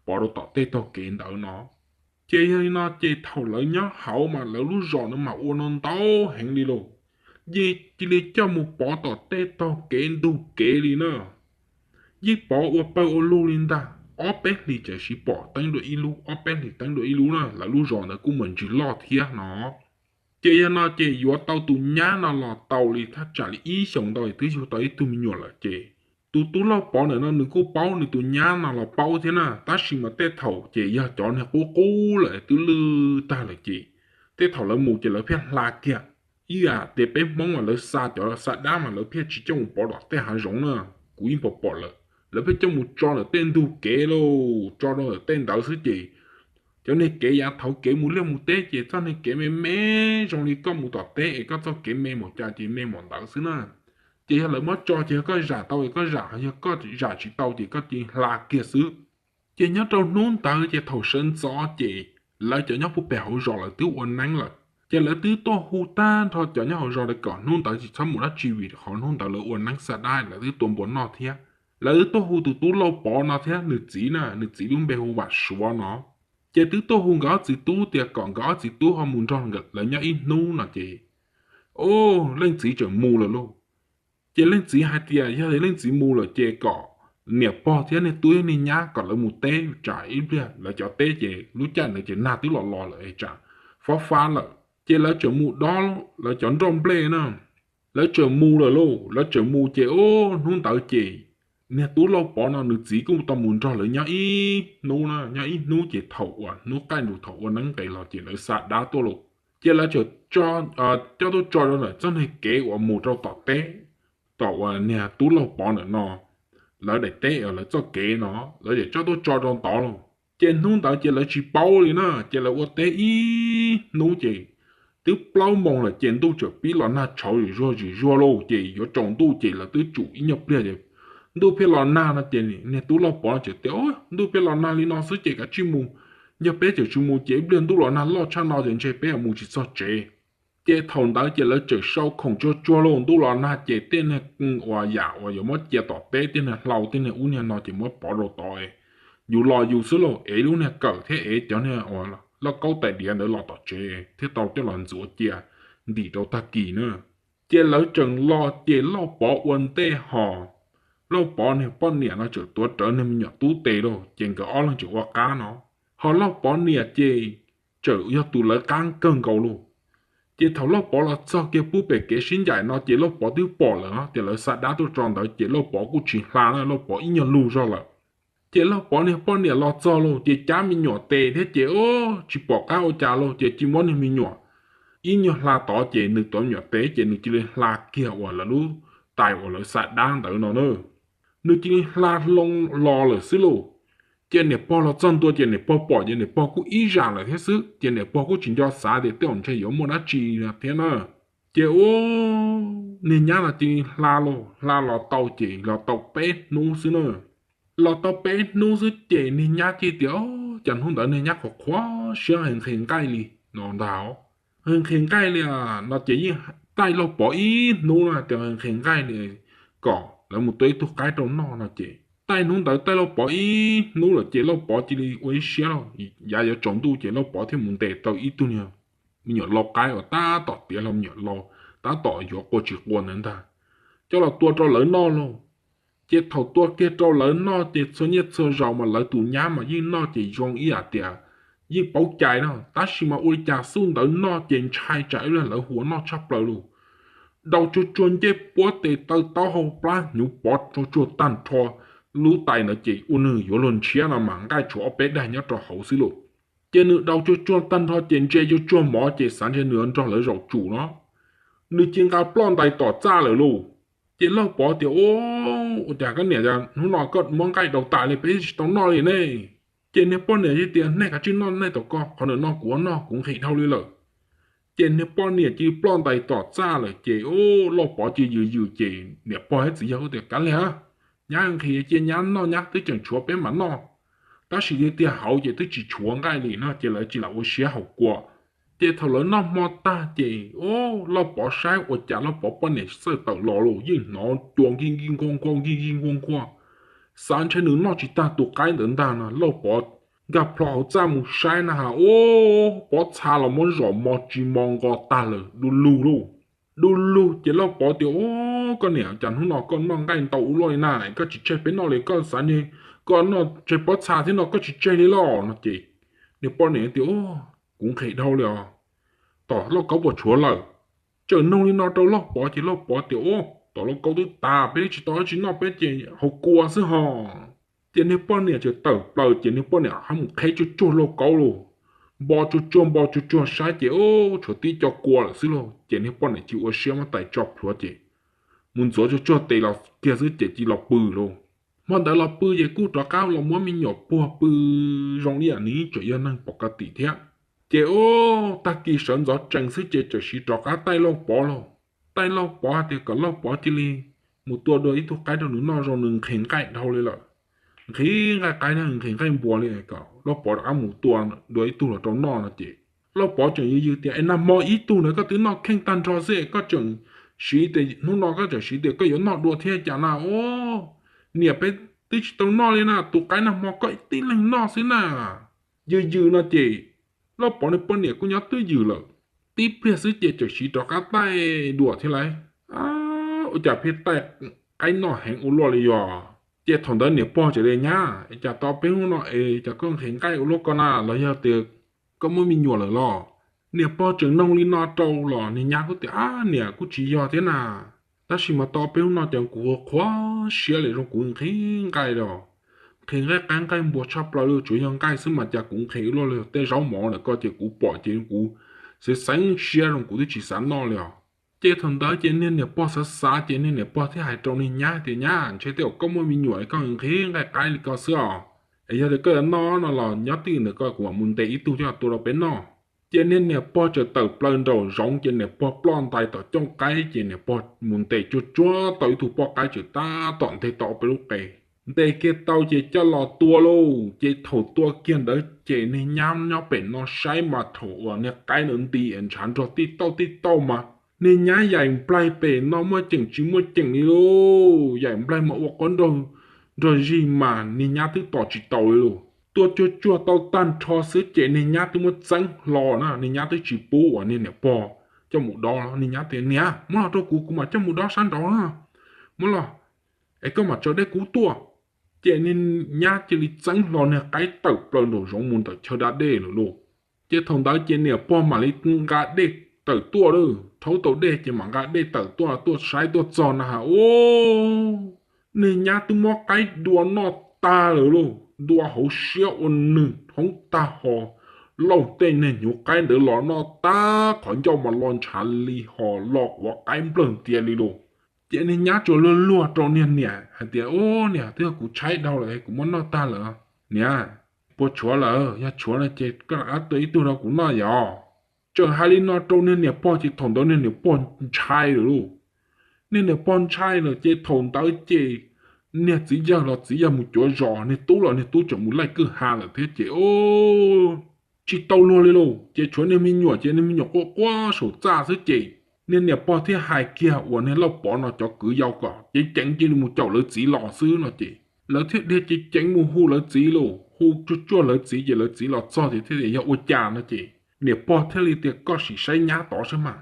pov rau tom tej tog kev ntawd no. Ces yog li no ces thaum lawv nyob hauv mas lawv lub zos no mas ua no ntau heev li lauj, yeej cia li coj mus pov tom tej tog kev ntug kev li na. Yeej pov ua pawg ua lug li ntag, ob peb hlis tseem siv pom teeb dua ib lub, ob peb hlis teeb dua ib lub na, lawv lub zos ntawd kuj muaj ntsis loj thiab no. Ces yog no ces yuav tau tus nyab no los tau li thaj tsam li ib xyoos ntau twb yug tau ib tug me nyuam lawm ces tus tub Lauj Pov ntawm no nws kuj paub, nws tus nyab no los paub thiab na, tab sis mas tej thaum ces yog cov niag qub qub lawm twb lwj tag lawm ces tej thaum lawv mus ces lawv phiaj hla kiag. Ib yam tias peb Hmoob mas lawv xa cov xa dab mas lawv phiaj tsis coj mus pov tom tej hav zoov na, kuv yeej pom pom lawm, lawv phiaj coj mus tso ntawm tej ntug kev lauj, tso rau ntawm tej ntawd xwb ces cov niag kev yav thaud kev mus liaj mus teb ces txoj niag kev me me zoo li koj mus tom teb es koj txoj kev me npaum cas ces me npaum ntawd xwb na. Ces yog lawv muab tso ces yog koj zam tau es koj zam, yog koj zam tsis tau ces koj cia li hla kiag xwb. Ces nyob rau hnub ntawd ces thaum sawv ntxov ces lawv cov nyob puag pem hauv zos lawv twb ua neeb lawm, ces lawv twb tuaj hu tag nrho cov nyob hauv zos lawv kom hnub ntawd tsis txhob mus dab tsi vim qhov hnub ntawd lawv ua neeb xa dab lawv twb tua npua noj thiab. Lawv twb tuaj hu tus tub Lauj Pov no thiab nws txiv na, nws txiv lub npe hu Vam Suav no. Ces twb tuaj hu nkawd ob txiv tub tias kom nkawd ob txiv tub ho mus nrog lawv nyob ib hnub no ces, o, leej txiv tseem mus lawm lauj. Ces leej txiv hais tias yog leej txiv mus lawm ces kom niam pog thiab niag tub niag nyab kom lawv mus teb tsam ib pliag lawv cov teb ces lub caij ntawd ces nag twb los los lawm es tsam fab fab lawm ces lawv tseem mus dob lawv cov nroj nplej na. Lawv tseem mus lawm lauj, lawv tseem mus ces, o, hnub ntawd ces niag tub Lauj Pov no nws txiv kuj tau mus nrog lawv nyob ib hnub na, nyob ib hnub ces thaum uas hnub qaij nrus thaum ua neeb nqes los ces lawv xa dab tuaj lauj. Ces lawv tseem coj tuaj tso rau ntawm txoj niag kev uas mus rau tom teb, tom uas niag tub Lauj Pov ntawm no lawv daim teb, lawv txoj kev no, lawv tseem coj tuaj tso rau ntawd lauj. Ces hnub ntawd ces lawv tsis paub li na, ces lawv ua teb ib hnub ces twb plaub moos lawm ces ntuj tseem pib los nag tshauv zim zuag zim zuag lauj. Ces yuav tsaus ntuj ces lawv twb tsum ib nyuag pliag ces ntuj pheej los nag no ces niag tub Lauj Pov tseem tias, ntuj pheej los nag li no xwb ces kav tsij mus, yog peb tseem tsis mus ces ib pliag ntuj los nag loj tshaj no ces ntshe peb yuav mus tsis txog tsev. Ces thaum ntawd ces lawv tseem sau khoom tsuag tsuag lauj, ntuj los nag ces tej niag uas yam uas yuav muab cia tom teb, tej niag hlau tej niag ub niag no ces muab pov rau tod, yus los yus xwb lauj, ev lub niag kawm thiab ev cov niag uas lauj kaub tais diav ntawd los tom tsev thiab tau coj los ntxuav cia ntim rau tag kis na. Ces lawv tseem los ces Lauj Pov ua ntej ho Lauj Pov niag poj niam no tseem tuav rawv niag me nyuam tub tes lauj, ces nkawd ob leeg tseem ua qab no. Ho Lauj Pov niam ces tseem yog tus lawv qab kawg nkaus lauj. Ces thaum Lauj Pov los txog kiag pub pem kev sib ncaim no ces Lauj Pov twb pom lawm tias lawv xa dab tuaj tso ntawd ces Lauj Pov kuj tsis hla na, Lauj Pov ib nyuag lug zog lawm. Ces Lauj Pov niag poj niam los txog los ces cab me nyuam tes thiab ces ub tsis pom qab ua cas los ces cia muab niag me nyuam ib nyuag hla tod ces nws tod me nyuam tes ces nws cia li hla kiag uas lawv lub tais uas lawv xa dab ntawd no na. Nws cia li hla hlo los lawm xwb lauj. Ces niam pog los txog ntua ces niam pog pom ces niam pog kuj ib zam lawm thiab xwb ces niam pog kuj tsis nco xav tias tej zaum ntshe yuav muaj dab tsi thiab na. Ces ub, niag nyab no cia li hla los hla los tau ces los tau peb hnub xwb na. Los tau peb hnub xwb ces niag nyab cia li tias, Ub, cas hnub ntawd niag nyab qhuav qhuav siab nqhis nqhis nqaij li no ntag. Nqhis nqhis nqaij li no ces yeej taij Lauj Pov ib hnub no tias nqhis nqhis nqaij li kom lawv mus tua ib tug qaib rau noj no ces taij hnub ntawd taij Lauj Pov ib hnub lawm ces Lauj Pov cia li ua ib siab los yav yuav tsaus ntuj ces Lauj Pov thiaj mus ntes tau ib tug niag me nyuam lau qaib uas tab tom tiav hlo me nyuam lau, tab tom yuav qua tsis qua ntawd ntag, coj los tua rau lawv noj lauj. Ces thaum tua kiag rau lawv noj ces txhua niaj txhua zaus mas lawv tus nyab mas yeej noj ces zoo ib yam tias yeej paub cai na, tab sis mas ua li cas xub ntawd noj ces ntshai tsam ib pliag lawv hu ua noj tshaj plaws lauj. Dau tsuag tsuag ncej puab tes taw taub hau plab hnyuv pov tsuag tsuag tag nrho, lub tais ntawd ces ua nws yuav luag ntshiab no mas nqaij tshuav ob peb daim nyob rau hauv xwb lauj. Ces nws dau tsuag tsuag tag nrho ces ntsia tsuag tsuag mov ces xav ntshe nws nrog lawv zaum tsum no, nws cia li nqa ploj ntais tom txaj lawm lauj. Ces Lauj Pov tias, Ub, ua cas koj niam, hnub no koj muab nqaij dau tas li peb tsis tau noj li ne? Ces niag poj niam cia li tias, Nej kav tsij noj nej tom ko, qhov ntawm no kuv ua noj kuv nqhis dhau li lawm. Ces niag poj niam cia li ploj ntais tom txaj lawm ces Lauj Pov cia li yws yws ces niam pog thiab txiv yawg tias, Kav liam, nyab nqhis cia nyab noj, nyab twb tseem tshuav peb mam noj. Tab sis tiag tiag hauv ces twb tsis tshuav nqaij li no ces lawv tsis lam ua siab haus kua. Ces thaum lawv noj hmo tag ces Lauj Pov saib ua cas Lauj Pov poj niam txawj tawm los los yeej hnov cua nkij nkij nkuaj nkuaj nkij nkij nkuaj nkuaj. Xav ntshe nws noj tsis tag tus qaib ntawd ntag no. Lauj Pov nkag plho hauv txaj mus saib na has, ub, pob txha los muab zom mos tsis mos nqos tag lawm du lug lauj. Du lug ces Lauj Pov tias, Ub, koj niam, cas hnub no koj noj nqaij ntau ua luaj li na, koj tsis tseg peb noj li, koj xav ntshe koj noj tseg pob txha thiab no koj tsis tseg li los no ces niag poj niam tias, Kuv nqhis dhau li os, tom lauj kaub puas tshuav lawm? Txawm noog li no rau Lauj Pov ces Lauj Pov tias, Ub, tom lauj kaub twb tas, peb twb tsis tau dab tsi noj, peb ces haus kua xwb hos. Ces niag poj niam txawm tawm plaws ces niag poj niam hab mus qheb tsuag tsuag lauj kaub lauj. Npo tsuag tsuag npo tsuag tsuag saib ces ub, tshuav tib co kua lawm xwb lauj. Ces niag poj niam cia li ua siab muab tais tso plhuav ces mus ntxuav tsuag tsuag tes los kiag xwb ces cia li los pw lauj. Hmo ntawd los pw ces kuj rov qab los muab me nyuam puag pw zoo li yam nws tseem yog neeg pom ka tim thiab. Ces ub, tag kis sawv ntxov tsees xwb ces txawm siv rov qab taij Lauj Pov lauj. Taij Lauj Pov hais tias kom Lauj Pov cia li mus tua dua ib tug qaib rau nws noj, zoo nws nqhis nqaij dhau li lawm. Nqhis nqaij qaib, nqhis nqaij npua li, kom Lauj Pov rov qab mus tua dua ib tug los rau noj no ces Lauj Pov tseem yws yws tias, Es nag hmo ib tug ntawd koj twb noj kheej tag nrho xwb, koj tseem siv tias hnub no koj tseem siv tias koj yuav noj dua thiab cas na? Ub, niam, peb twb tsis tau noj li na, tus qaib nag hmo koj tib leeg noj xwb na. Yws yws no ces Lauj Pov nws poj niam kuj nyob twj ywm lawm. Tib pliag xwb ces txawm siv rov qab taij dua thiab lauj. Ua cas pheej taij qaib noj heev ua luaj li yog? Ces thaum ntawd niam pog txawm tias, Nyab, cas tau peb hnub no es cas koj nqhis nqaij ua luaj ko na, los yog tias koj muaj me nyuam lawm los? Niam pog tseem noog li no rau los niag nyab kuj tias, Ab niam, kuj tsis yog thiab na, tab sis mas tau peb hnub no ces kuv qhuav siab li, zoo kuv nqhis nqaij los, nqhis nqaij qaib nqaij npua tshaj plaws li, tsuas yog nqaij xwb mas cas kuv nqhis ua luaj li, tej zaub mov lawm ko ces kuv pom ces kuv xeev xeev siab, zoo kuv twb tsis xav noj li os. Ces thaum ntawd ces niag niam pog xav xav ces niag niam pog thiaj hais rau niag nyab tias, Nyab, ntshe tej zaum koj muaj me nyuam koj nqhis nqaij qaib li ko xwb os. Es yog tias koj yuav noj no los nyob twj ywm ntawm ko, kuv mam mus ntes ib tug coj tua rau peb noj. Ces niag niam pog txawm tawm plaws nraum zoov ces niam pog ploj ntais tom cooj qaib ces niam pog mus ntes tsuag tsuag tau ib tug poj qaib tseem tab tom nteg tau peb lub qe. Ntes kiag tau ces coj los tua lauj. Ces thaum tua kiag ntawd ces niag nyab nyob pem no saib mas thaum uas niag qaib ntawd nti es ntshav nrog tij tauj tij tauj mas niag nyab yaim nplaig pem no muaj ceem tsis muaj ceem li lauj. Yaim nplaig mas ua quav nrog zig mas niag nyab twb tos tsis tau li lauj. Tua tsuag tsuag tau tag nrho xwb ces niag nyab twb muab txeeb hlo na, niag nyab twb tsis pub uas niag niam pog coj mus dob. Niag nyab tias, Niam, muab los rau kuv, kuv mam coj mus dob sab nraud na. Muab los, es koj mam tso dej kub tuaj. Ces niag nyab cia li txeeb hlo niag qaib tawm plaws nraum zoov mus ntawm chaw da dej lawm lauj. Ces thaum ntawd ces niam pog mam li nqa dej tawm tuaj, rhaub tau dej ces mam nqa dej tawm tuaj, tuaj saib tuaj txog na has, ub, niag nyab twb muab qaib dua noj tag lawm lauj, ntua hauv siab ua nws thoob tag ho lauj, tej niag hnyuv qaib ntawd los noj tag, qhov ncauj mas lo ntshav li ho lo quav qaib nplawg ntias li lauj. Ces niag nyab tsuas luag luag rau niag niam hais tias, Ub, niam, twb yog kuv tshaib dhau lawm, kuv muab noj tag lawm. Niam, puas tshuav lawm? Yog tshuav no ces koj rov qab tua ib tug rau kuv noj yom. Tseem hais li no rau niag niam pog ces thaum ntawd niag niam pog ntshai lawm lauj. Niag niam pog ntshai lawm ces thaum ntawd ces niag txiv yawg los txiv yawg mus cuav zos, niag tub los niag tub tseem mus laij kwj ha lawm thiab ces, o, tsis tau luag li lauj. Ces tshuav niag me nyuam ces niag me nyuam quaj quaj saum txaj xwb ces niag niam pog thiaj hais kiag uas niag Lauj Pov no cov kwv yau kom ceev ceev cia li mus caum lawv txiv los xwb no ces lawv thiaj dhia ceev ceev mus hu lawv txiv lauj, hu tsuag tsuag lawv txiv ces lawv txiv los txog ces thiaj tias, Yog ua cas? no ces niam pog thiaj li tias, Koj sim saib nyab tod saib mas.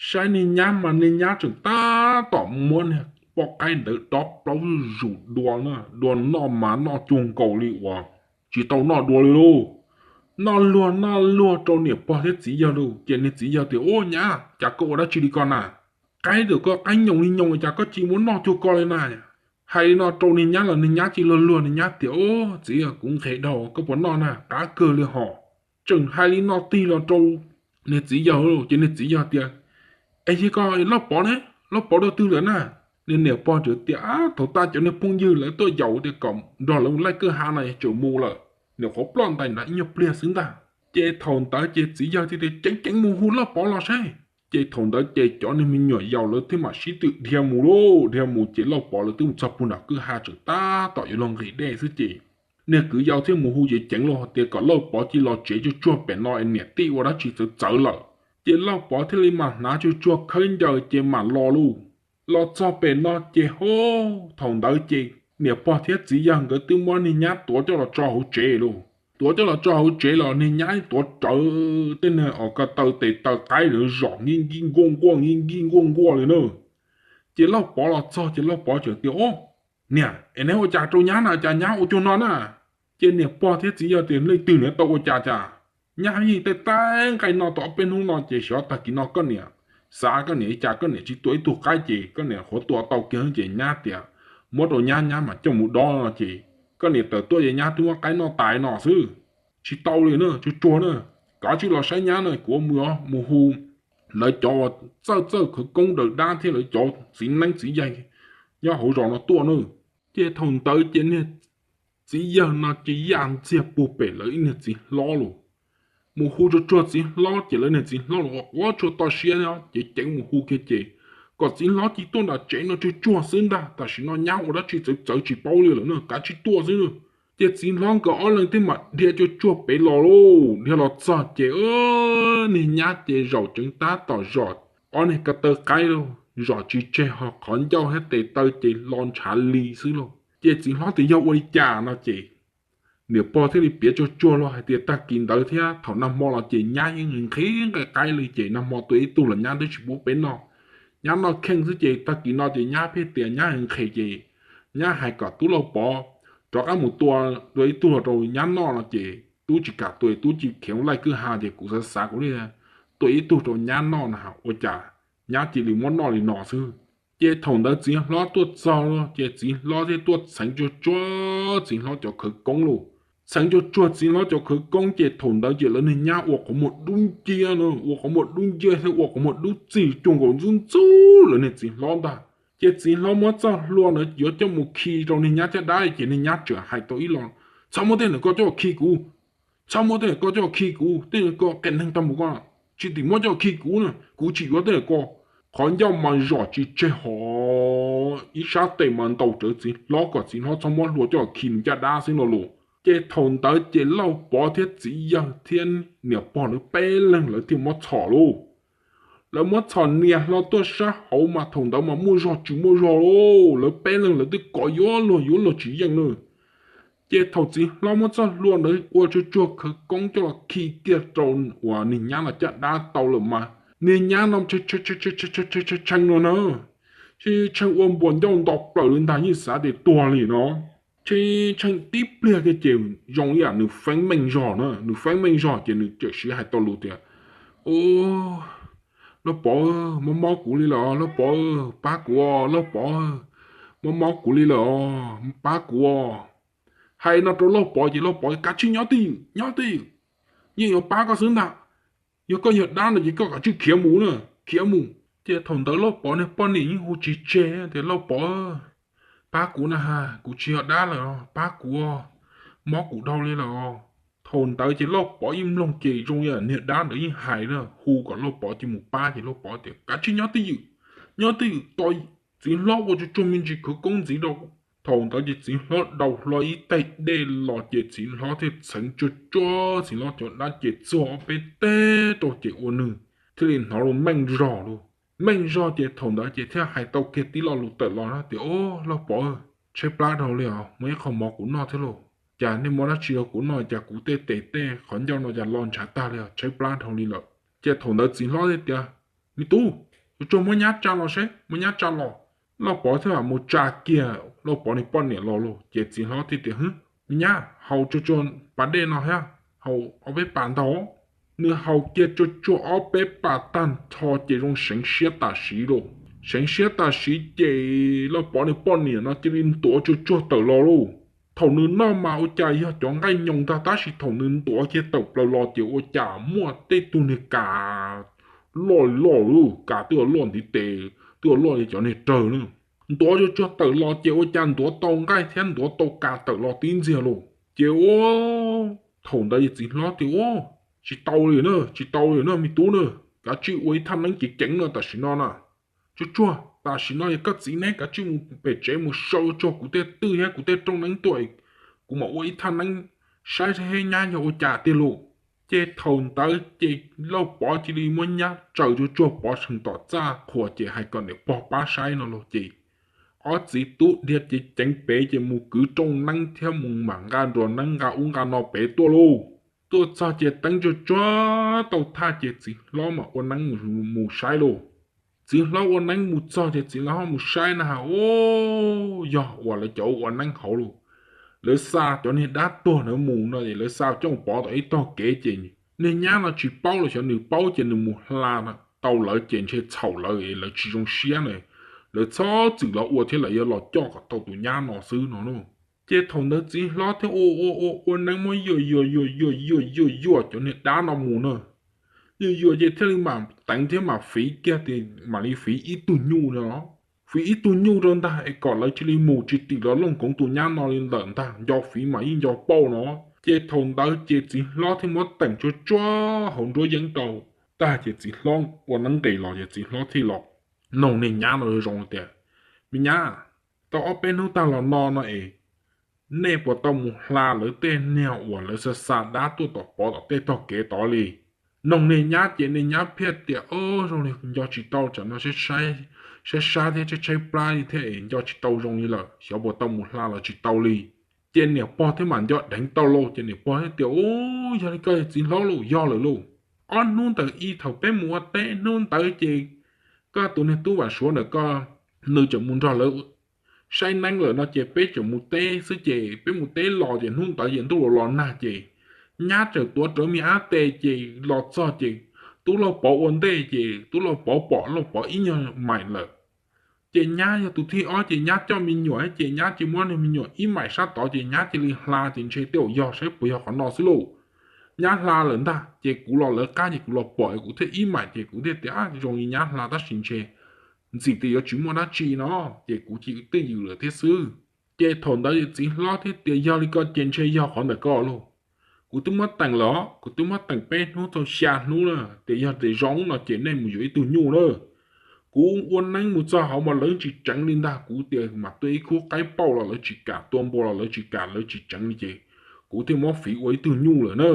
Saib niag nyab mas niag nyab tseem tab tom muab niag poj qaib ntawd dob plaub zus dua na, dua noj mas noj cuag nkaus li uas tsis tau noj dua li lauj. Noj luag noj luag rau niam pog thiab txiv yawg lauj. Ces niag txiv yawg tias, Ub, nyab, cas koj ua dab tsi li ko na? Qaib ntawm koj qaib nyoos li nyoos cas koj cia muab noj cuag ko li na? Hais li no rau niag nyab los niag nyab cia luag luag, niag nyab tias, Ub, txiv, kuv nqhis dhau, koj puas noj na? Qab kawg li hos. Tseem hais li no tig los rau niag txiv yawg lauj. Ces niag txiv yawg tias, Es yog koj Lauj Pov ne? Lauj Pov dua twg lawm na? Niag niam pog txawm tias, Ab, thaum tas cov niag phooj ywg lawv tuaj yaum tias kom nrog lawv mus laij kwj ha no tseem mus lawm, nyuam qhuav ploj ntais nrad ib nyuag pliag xwb ntag. Ces thaum ntawd ces txiv yawg thiaj tias, Ceev ceev mus hu Lauj Pov los saib. Ces thaum ntawd ces cov niag me nyuam yaus lawv thiaj mam sib tw dhia mus lauj. Dhia mus ces Lauj Pov lawv twb mus txog puag nram kwj ha tseem tab tom yuav luag nqis dej xwb ces niag kwv yau thiaj mus hu ceev ceev los hais tias kom Lauj Pov cia los tsev tsuag tsuag pem no es niam tij ua dab tsi txawv txawv lawm. Ces Lauj Pov thiaj li mam hnav tsuag tsuag khawb ncaws ces mam los lauj. Los txog pem no ces ho, thaum ntawd ces niam pog thiab txiv yawg nkawd twb muab niag nyab tuav coj los tso hauv tsev lauj. Tuav coj los tso hauv tsev los niag nyab tuav rawv tej niag os ko taw tes taw qaib lawv zom nkij nkij nkuaj nkuaj nkij nkij nkuaj nkuaj li na. Ces Lauj Pov los txog ces Lauj Pov txawm tias, Ub, niam, es neb ua cas rau nyab na, cas nyab ua cuag no na? Ces niam pog thiab txiv yawg tias, Leej twg nws tau ua cas cas? Nyab yeej tej tab nqaij no tau ob peb hnub no ces xyov tag kis no koj niam xav koj niam li cas koj niam tsis tua ib tug qaib ces koj niam qhuav tua tau kiag ces nyab tias muab rau nyab, nyab mam coj mus dob no ces koj niam tawm tuaj ces nyab twb muab qaib noj tas no xwb. Tsis tau li na, tsuag tsuag na, kav tsij los saib nyab na, kuv mus, mus hu lawv cov uas txawj txawj khawv koob daws dab thiab lawv cov txiv neeb txiv yaig nyob hauv zos no tuaj na. Ces thaum ntawd ces niag txiv yawg no ces yaj ntxiag puag pem lawv ib niag txiv hlob lauj. Mus hu tsuag tsuag txiv hlob ces lawv niag txiv hlob los ua quav tsuag toj siab no ces ceev mus hu kiag ces kom txiv hlob cia tuaj nram tsev no tsuag tsuag xwb ntag, tam sim no nyab ua dab tsi txawv txawv tsis paub li lawm no, kav tsij tuaj xwb. Ces txiv hlob nkawd ob leeg thiaj mam dhia tsuag tsuag pem los lauj. Dhia los txog ces niag nyab ces zaum tseev tab tom zom ob niag ko taw qaib lauj, zom tsis tseg ho qhov ncauj thiab tes taw ces lo ntshav li xwb lauj. Ces txiv hlob tias yog ua li cas no ces niam pog thiaj li piav tsuag tsuag los hais tias tag kis ntawd thiab thaum nag hmo los ces nyab yeej nqhis nqhis qaib li ces nag hmo tua ib tug los nyab twb tsis pub peb noj. Nyab noj kheej xwb ces tag kis no ces nyab pheej tias nyab nqhis ces nyab hais kom tub Lauj Pov rov qab mus tua, tua ib tug los rau nyab noj no ces tub tsis kam tua, tub cia khiav laij kwj ha ces kuv xav xav kuv li tua ib tug rau nyab noj na ua cas nyab cia li muab noj li no xwb. Ces thaum ntawd txiv hlob tuaj txog los ces txiv hlob thiaj tuaj txheev tsuag tsuag txiv hlob cov khawv koob lauj. Txheev tsuag tsuag txiv hlob cov khawv koob ces thaum ntawd ces lawv niag nyab ua qhov muag dub nciab no, ua qhov muag dub nciab thiab ua qhov muag dub txig cuag nkaus ntxub ntxub lawv niag txiv hlob ntag. Ces txiv hlob muab txoj hlua ntawd yuav coj mus khi rau niag nyab caj dab ces niag nyab tseem hais tau ib lo, Txhob muab tej ntawm ko coj khi kuv, txhob muab tej ntawm ko coj khi kuv, tej ntawm ko qia neeg tag mus ko, tsis tim muab coj khi kuv na, kuv tsis yuav tej ntawm ko. Qhov ncauj mas zom tsis tseg ho ib sab tes mas ntaus rawv txiv hlob kom txiv hlob txhob muab hlua coj khi nws caj dab xwb no los. Ces thaum ntawd ces Lauj Pov thiab txiv yawg thiab niam pog lawv peb leeg lawv thiaj muab txhom lauj. Lawv muab txhom nias hlo tuaj sab hauv mas thaum ntawd mas muaj zog tsis muaj zog lauj, lawv peb leeg lawv twb kov yuav luag yuav luag tsis yeej na. Ces thaum txiv hlob muab txoj hlua ntawd ua tsuag tsuag khawv koob coj los khi kiag rau uas niag nyab no caj dab tau lawm mas niag nyab no tshee no na, tshee ua npuas ncauj nto plaws li ntag yeej xav tias tuag li no. Tshee tshee tib pliag kiag ces zoo ib yam nws feeb meej zog na, nws feeb meej zog ces nws txawm siv hais tau lus tias, Lauj Pov, mob mob kuv li lawm os, Lauj Pov, pab kuv os, Lauj Pov, mob mob kuv li lawm os, pab kuv os. Hais no rau Lauj Pov ces Lauj Pov, Kav tsij nyob twj ywm, nyob twj ywm, yeej yuav pab koj xwb ntag. Yog koj yog dab no ces koj kav tsij khiav mus na, khiav mus. Ces thaum ntawd Lauj Pov niag poj niam yeej hu tsis tseg tias, Lauj Pov, pab kuv na has, kuv tsis yog dab lawm, pab kuv, mob kuv dhau li lawm. Thaum ntawd ces Lauj Pov yeej mloog ces zoo li niag dab ntawd yeej hais na, hu kom Lauj Pov cia li mus pab ces Lauj Pov tias, Kav tsij nyob twj ywm, nyob twj ywm, tos txiv hlob ua tsuag tsuag me ntsis khawv koob ntxiv rau. Thaum ntawd ces txiv hlob daus hlo ib tais dej los ces txiv hlob thiaj txheev tsuag tsuag txiv hlob cov dab ces txuag ob peb teg rau ces ua nws thiaj li hnov lus meej zog lawm. Meej zog ces thaum ntawd ces thiaj hais tau kiag tib lo lus tawm los na tias, Au, Lauj Pov, tshaib plab dhau li os, muaj ib qho mov kuv noj thiab lauj. Cas nej muab dab tsi rau kuv noj, cas kuv tej tes tej qhov ncauj no cas lo ntshav tag li os, tshaib plab dhau li lawm. Ces thaum ntawd txiv hlob thiaj tias, Me tub, tsuag tsuag muab nyab tsa los seb, muab nyab tsa los. Lauj Pov thiaj mam mus tsa kiag Lauj Pov niag poj niam los lauj. Ces txiv hlob thiaj tias, Me nyab, haus tsuag tsuag pas dej no thiab, haus ob peb pas ntau. Nws haus kiag tsuag tsuag ob peb pas tag nrho ces zoo seev siab tam sim lauj. Seev siab tam sim ces Lauj Pov niag poj niam no cia li ntuav tsuag tsuag tawm los lauj. Thaum nws noj mas ua cas yog cov nqaij nyoos ntag, tab sis thaum nws ntuav kiag tawm plaws los ces ua cas muaj tej tug niag kas loj loj lauj, kas twb ua loj ntiv tes, twb ua loj li cov niag rawg na. Ntuav tsuag tsuag tawm los ces ua cas ntuav tau nqaij thiab ntuav tau kas tawm los tib ntxiag lauj. Ces ua thaum ntawd txiv hlob tias, Ua, tsis tau li na, tsis tau li na me tub na, kav tsij ua ib thaj neeb ceev ceev no tam sim no na. Tsuag tsuag tam sim no yog koj txiv neb kav tsij mus pem tsev mus sau tsuag kuv tej twj thiab kuv tej rooj neeb tuaj, kuv mam ua ib thaj neeb saib seb nyab yog ua cas tiag lauj. Ces thaum ntawd ces Lauj Pov cia li muab nyab tsaws tsuag tsuag pov seev tom txaj qhua ces hais kom niam pog pab saib no lauj. Ces ob txiv tub dhia ceev ceev pem ces mus kwv rooj neeb thiab mus mam nqa nruas neeb nqa ub nqa no pem tuaj lauj. Tuaj txog ces teeb tsuag tsuag tau thaj ces txiv hlob mam ua neeb mus saib lauj. Txiv hlob ua neeb mus txog ces txiv hlob mus saib na has, Ua, yog uas lawv cov ua neeb hauv lauj. Lawv xa cov niag dab tuag ntawd mus no es lawv xa coj pov tom ib tog kev ces niag nyab no tsis paub los xyov nws paub ces nws mus hla tau lawv ces ntshe txhaum lawv es lawv tsis zoo siab na. Lawv txhob txwm los ua thiab lawv yuav los coj kom tau tus nyab no xwb no lauj. Ces thaum ntawd txiv hlob thiaj ua ua ua ua neeb muab yuam yuam yuam yuam yuam yuam yuam cov niag dab no mus na. Yuam yuam ces thiaj li mam teev thiab mam fiv kiag tias mam li fiv ib tug nyuj no. Fiv ib tug nyuj rau ntag es kom lawv cia li mus tsis tim los looj koov tus nyab no li lawm ntag, nco fiv mas yeej nco pauj no. Ces thaum ntawd ces txiv hlob thiaj muab teem tsuag tsuag hauv nruab yeeb rau tag ces txiv hlob ua neeb nqis los ces txiv hlob thiaj los noog niag nyab no zoo tias, Me nyab, tau ob peb hnub tag los no no es nej puas tau mus hla lawv tej niag uas lawv xa xa dab tuaj tom pov tom tej tog kev tod li? Noog niag nyab ces niag nyab phiaj tias, Au, zoo li nco tsis tau, tsam no saib saib thiab tshaib tshaib plab li thiab es nco tsis tau zoo li lawm, xyov puas tau mus hla los tsis tau li. Ces niam pog thiaj mam nco dheev tau lauj, ces niam pog thiaj tias, Ub, yog li koj txiv hlob lauj, yog lawm lauj. Ob hnub ntawd ib thaum peb mus ua teb hnub ntawd ces koj tus niag tub Vam Suav ntawm koj, nws tseem mus nrog lawv saib neeb lawm no ces peb tseem mus teb xwb ces peb mus teb los ces hnub ntawd ces ntuj los los nag ces nyab tseem tuav rawv me ab tes ces los txog ces tub Lauj Pov ua ntej ces tub Lauj Pov pom Lauj Pov ib nyuag maim lawm. Ces nyab yog tus thib ob ces nyab coj me nyuam ces nyab cia muab niag me nyuam ib maim sab tod ces nyab cia li hla ces ntshe tej zaum yog saib puas yog qhov no xwb lauj. Nyab hla lawm ntag ces kuv los lawv qab ces kuv los pom kuv thiaj ib maim ces kuv thiaj tias zoo li nyab hla tab sis ntshe ntxim tias yuav tsis muaj dab tsi no ces kuv cia twj ywm lawm thiab xwb. Ces thaum ntawd txiv hlob thiaj tias yog li ko ces ntshe yog qhov ntawm ko lauj. Kuv twb muab teem lawm, kuv twb muab teem peb hnub txog xya hnub na, tias yog tias zoo no ces nej mus yuav ib tug nyuj na. Kuv ua neeb mus txog hauv mas lawv tsis tseev li ntag, kuv tias mas tuaj ib khub qaib pauj los lawv tsis kam, tua npua los lawv tsis kam, lawv tsis tseev li ces kuv thiaj muab fiv ua ib tug nyuj lawm na.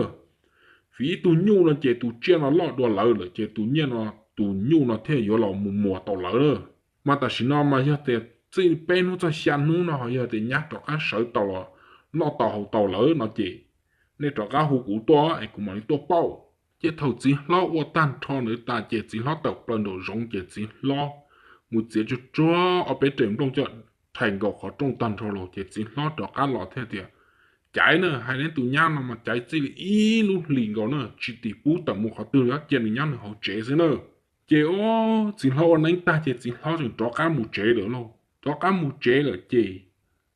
Fiv ib tug nyuj no ces tus tsiaj no loj dua lawv lawm ces tus nyiaj no, tus nyuj no thiaj yuav los mus muas tau lawv na. Mas tam sim no mas yog tias txij peb hnub txog xya hnub no ho yog tias nyab rov qab sawv tau los noj tau haus tau lawm no ces nej rov qab hu kuv tuaj es kuv mam li tuaj pauj. Ces thaum txiv hlob ua tag nrho ntawd tas ces txiv hlob tawm plaws nraum zoov ces txiv hlob mus txiav tsuag tsuag ob peb rev nplooj coj rhais nkaus qhov rooj tag nrho los ces txiv hlob rov qab los thiaj tias, Caiv na, hais neb tus nyab no mas caiv txij li ib lub hlis nkaus na, tsis tim pub tawm mus qhov twg li, cia nws nyob nws hauv tsev xwb na. Ces txiv hlob ua neeb tag ces txiv hlob tseem rov qab mus tsev lawm lauj. Rov qab mus tsev lawm ces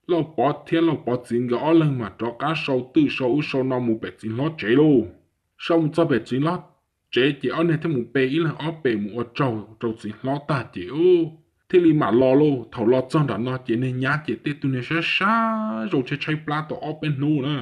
Lauj Pov thiab Lauj Pov txiv nkawd ob leeg mas rov qab sau twj sau ub sau no mus pem txiv hlob tsev lauj. Sau mus txog pem txiv hlob tsev ces ob niag thiaj mus pe ib leeg ob pe mus ua tsaug rau txiv hlob tag ces thiaj li mam los lauj. Thaum los txog nram no ces niag nyab ces tej tug niag sab sab zoo tshaib tshaib plab tau ob peb hnub na.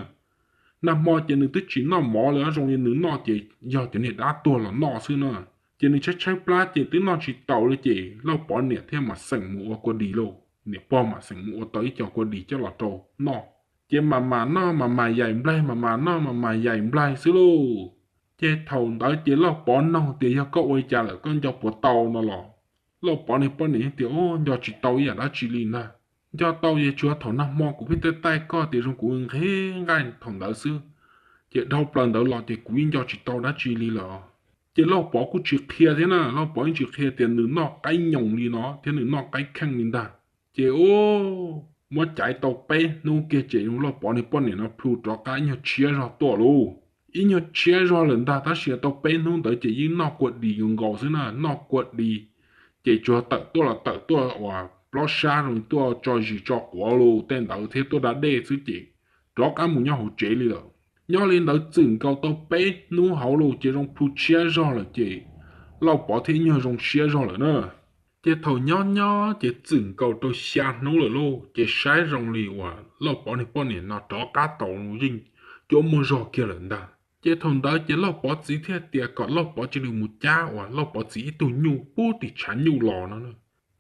Nag hmo ces nws twb tsis noj mov li, zoo li nws noj ces yog cov niag dab tuag los noj xwb na. Ces nws tshaib tshaib plab ces twb noj tsis taus li ces Lauj Pov niam thiaj mam xeem mus ua kua dis lauj. Niam pog mam xeem mus ua tau ib co kua dis coj los rau noj. Ces mam mam noj mam mam yaim nplaig, mam mam noj mam mam yaim nplaig xwb lauj. Ces thaum ntawd ces Lauj Pov noog tias yog koj ua li cas lawm koj nco puas tau no los, Lauj Pov niag poj niam tias, Ub, nco tsis tau ib yam dab tsi li ntag. Nco tau ces tsuas thaum nag hmo kuv pheej taij taij koj tias zoo kuv nqhis nqaij thaum ntawd xwb, ces dhau plaws ntawd los ces kuv yeej nco tsis tau dab tsi li lawm. Ces Lauj Pov kuj tsis qhia thiab na, Lauj Pov yeej tsis qhia tias nws noj qaib nyoos li no thiab nws noj qaib kheej li ntag. Ces ub, muab caiv tau peb hnub kiag ces Lauj Pov niag poj niam no plhu rov qab ib nyuag tshiab zog tuaj lauj. Ib nyuag tshiab zog lawm ntag, tab sis tau peb hnub ntawd ces yeej noj kua dis nkaus xwb na, noj kua dis. Ces tsuas tawm tuaj los tawm tuaj uas plob sab zoo tuaj tso zis tso quav los tej ntawd thiab tuaj da dej xwb ces rov qab mus nyob hauv tsev li lawm. Nyob li ntawd txwm nkaus tau peb hnub hauv los ces zoo plhu tshiab zog lawm ces Lauj Pov thiaj ib nyuag zoo siab zog lawm na. Ces thaum nyob nyob ces txwm nkaus rau xya hnub lawm lauj, ces saib zoo li uas Lauj Pov niag poj niam no rov qab tau yeej cuab muaj zog kiag lawm ntag. Ces thaum ntawd ces Lauj Pov txiv thiaj tias kom Lauj Pov cia li mus cab uas Lauj Pov txiv ib tug nyuj pub tim tshav nyuj los no.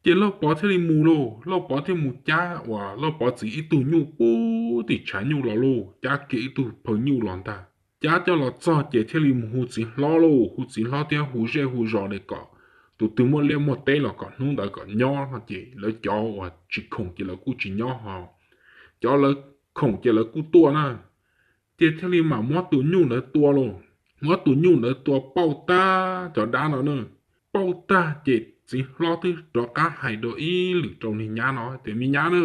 Ces Lauj Pov thiaj li mus lauj, Lauj Pov thiaj mus cab uas Lauj Pov txiv ib tug nyuj pub tim tshav nyuj los lauj, cab kiag ib tug phaw nyuj los ntag. Cab coj los txog ces thiaj li mus hu txiv hlob lauj, hu txiv hlob thiab hu zej hu zos kom tus twg muaj liaj muaj teb los kom hnub ntawd kom nyob no ces lawv cov uas tsis khoom ces lawv kuj tsis nyob ho, cov lawv khoom ces lawv kuj tuaj na. Ces thiaj li mam muab tus nyuj ntawd tua lauj, muab tus nyuj ntawd tua pauj tag cov dab no na. Pauj tag ces txiv hlob twb rov qab hais dua ib lwm rau niag nyab no tias, Me nyab na,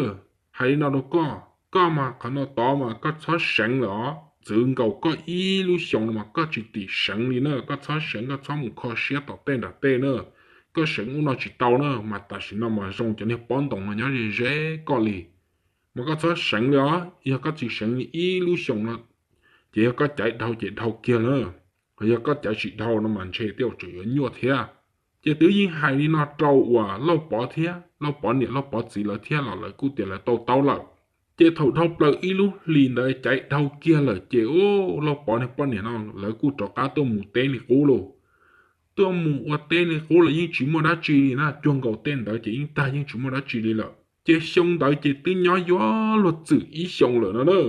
hais li no rau koj, koj mas qhov no tod mas koj txhob seev lawm os, txwv nkaus koj ib lub xyoos no mas koj tsis tim seev li na, koj txhob seev, koj txhob mus kho siab tom tej nram tej na. Koj seev ub no tsis tau na, mas tam sim no mas zoo cov niag pob ntoos no nyob ze ze koj li. Mas koj txhob seev li os, yog koj tsis seev li ib lub xyoos no ces yog koj caiv dhau ces dhau kiag na, yog koj caiv tsis dhau no mas ntshe tej zaum tseem yuav nyuaj thiab. Ces twb yeej hais li no rau uas Lauj Pov thiab Lauj Pov niam Lauj Pov txiv lawv thiab los lawv kuj tias lawv tau taub lawm. Ces thaum dhau plaws ib lub hlis ntawd caiv dhau kiag lawm ces ub, Lauj Pov niag poj niam no lawv kuj rov qab tuaj mus teb li qub lauj. Tuaj mus ua teb li qub los yeej tsis muaj dab tsi li na, cuag nkaus tej ntawd ces yeej tag yeej tsis muaj dab tsi li lawm. Ces xyoo ntawd ces twb nyob yuav luag txwm ib xyoos lawm no na.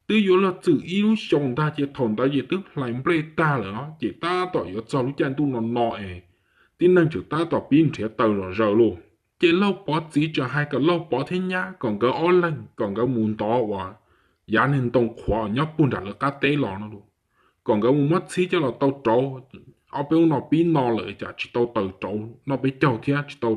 Twb yuav luag txwm ib lub xyoos ntag ces thaum ntawd ces twb hlais nplej tag lawm no ces tab tom yuav txog lub caij ntuj no no es tib neeg tseem tab tom pib nrhiav taws zom zaws lauj. Ces Lauj Pov txiv tseem hais kom Lauj Pov thiab nyab kom nkawd ob leeg kom nkawd mus ntov uas yav niag ntoo qhuav nyob puag nram lawv qab teb los no, kom nkawd mus muab txhib coj los tau rauv. Ob peb hnub no pib no lawm cas tsis tau taws rauv noj peb caug thiab tsis tau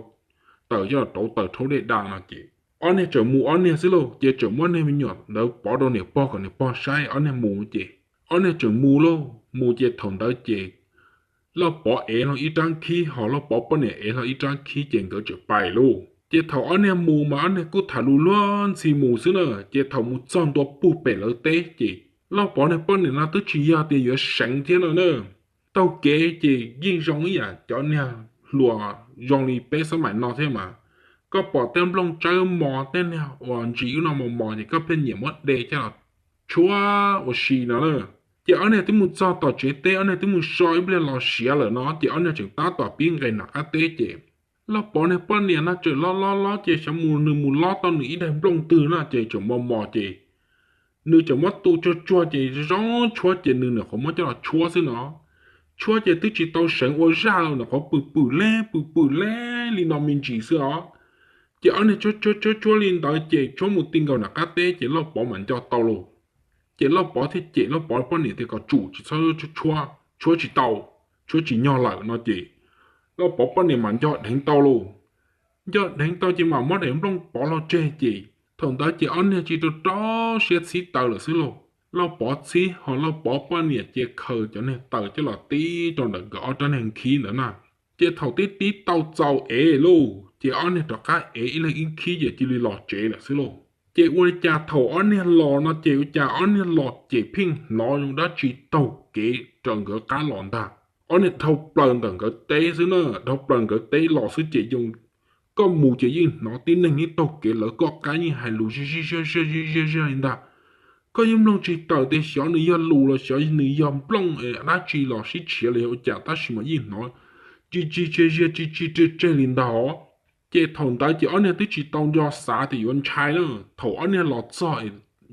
taws coj los rauv taws rhaub dej da no ces ob niag tseem mus ob niag xwb lauj. Ces tseem muab niag me nyuam ntawd pov rau niam pog kom niam pog saib, ob niag mus ces ob niag tseem mus lauj. Mus ces thaum ntawd ces Lauj Pov ev hlo ib rab khib ho Lauj Pov poj niam ev hlo ib rab khib ces nkawd tseem pais lauj. Ces thaum ob niag mus mas ob niag kuj tham lus luag ntxhi mus xwb na. Ces thaum mus txog ntua puag pem lawv teb ces Lauj Pov niag poj niam no twb tsis yog tias yuav seev thiab no na. Taug kev ces yeej zoo ib yam cov niag hluas zoo li peb xab maim no thiab mas, koj pom tej nplooj tsawb mos tej niag uas ntsis ub no mos mos ces koj pheej nyiam muab de coj los tshuab ua si no na. Ces ob niag twb mus txog tom tsev teb, ob niag twb mus so ib pliag los siav lawm no ces ob niag tseem tab tom pib nqes nram qab teb ces Lauj Pov niag poj niam no tseem lob lob lob ces xyov mus nws mus lob tau nws ib daig nplooj twg no ces tseem mos mos ces nws tseem muab tu tsuag tsuag ces zoo tshuab ces nws nyuam qhuav muab coj los tshuab xwb no. Tshuab ces twb tsis tau seev ua zaj los nyuam qhuav pwm pwm leb pwm pwm leb li no me ntsis xwb os. Ces ob niag tshuab tshuab tshuab li ntawd ces tshuab mus ti nkaus nram qab teb ces Lauj Pov mam nco tau lauj. Ces Lauj Pov thiaj cem Lauj Pov poj niam tias kom tsum tsis txhob tshuab, tshuab tsis tau, tshuab tsis nyog lawm no ces Lauj Pov poj niam mas nco dheev tau lauj. Nco dheev tau ces mam muab daim nplooj pov hlo tseg ces thaum ntawd ces ob niag tsis rau rau siab txhib taws lawm xwb lauj. Lauj Pov txhib ho Lauj Pov poj niam ces khaws cov niag taws coj los tib rau ntawm nkawd ob rab niag khib ntawd na. Ces thaum tib tib tau txaus ev lauj ces ob niag rov qab ev ib leeg ib khib ces cia li los tsev lawm xwb lauj. Ces ua li cas thaum ob niag los no ces ua cas ob niag los ces pheej hnov zoo dab tsi taug kev raws nkawd qab los ntag. Ob niag dhau plaws ntawm nkawd teb xwb na, dhau plaws nkawd teb los xwb ces yoo, koj mus ces yeej hnov tib neeg yeej taug kev lawv koj qab yeej hais lus zij zij zij zij zij zij li ntag. Koj yeej mloog tsis tawm tias xyov nws yog lus los xyov nws yog nplooj dab tsi los sib tshiav los yog ua cas tab sis mas yeej hnov tsis tsis tseg ziag tsis tsis tseg tseg li ntag os. Ces thaum ntawd ces ob niag twb tsis tau nco xav tias yuav ntshai na, thaum ob niag los txog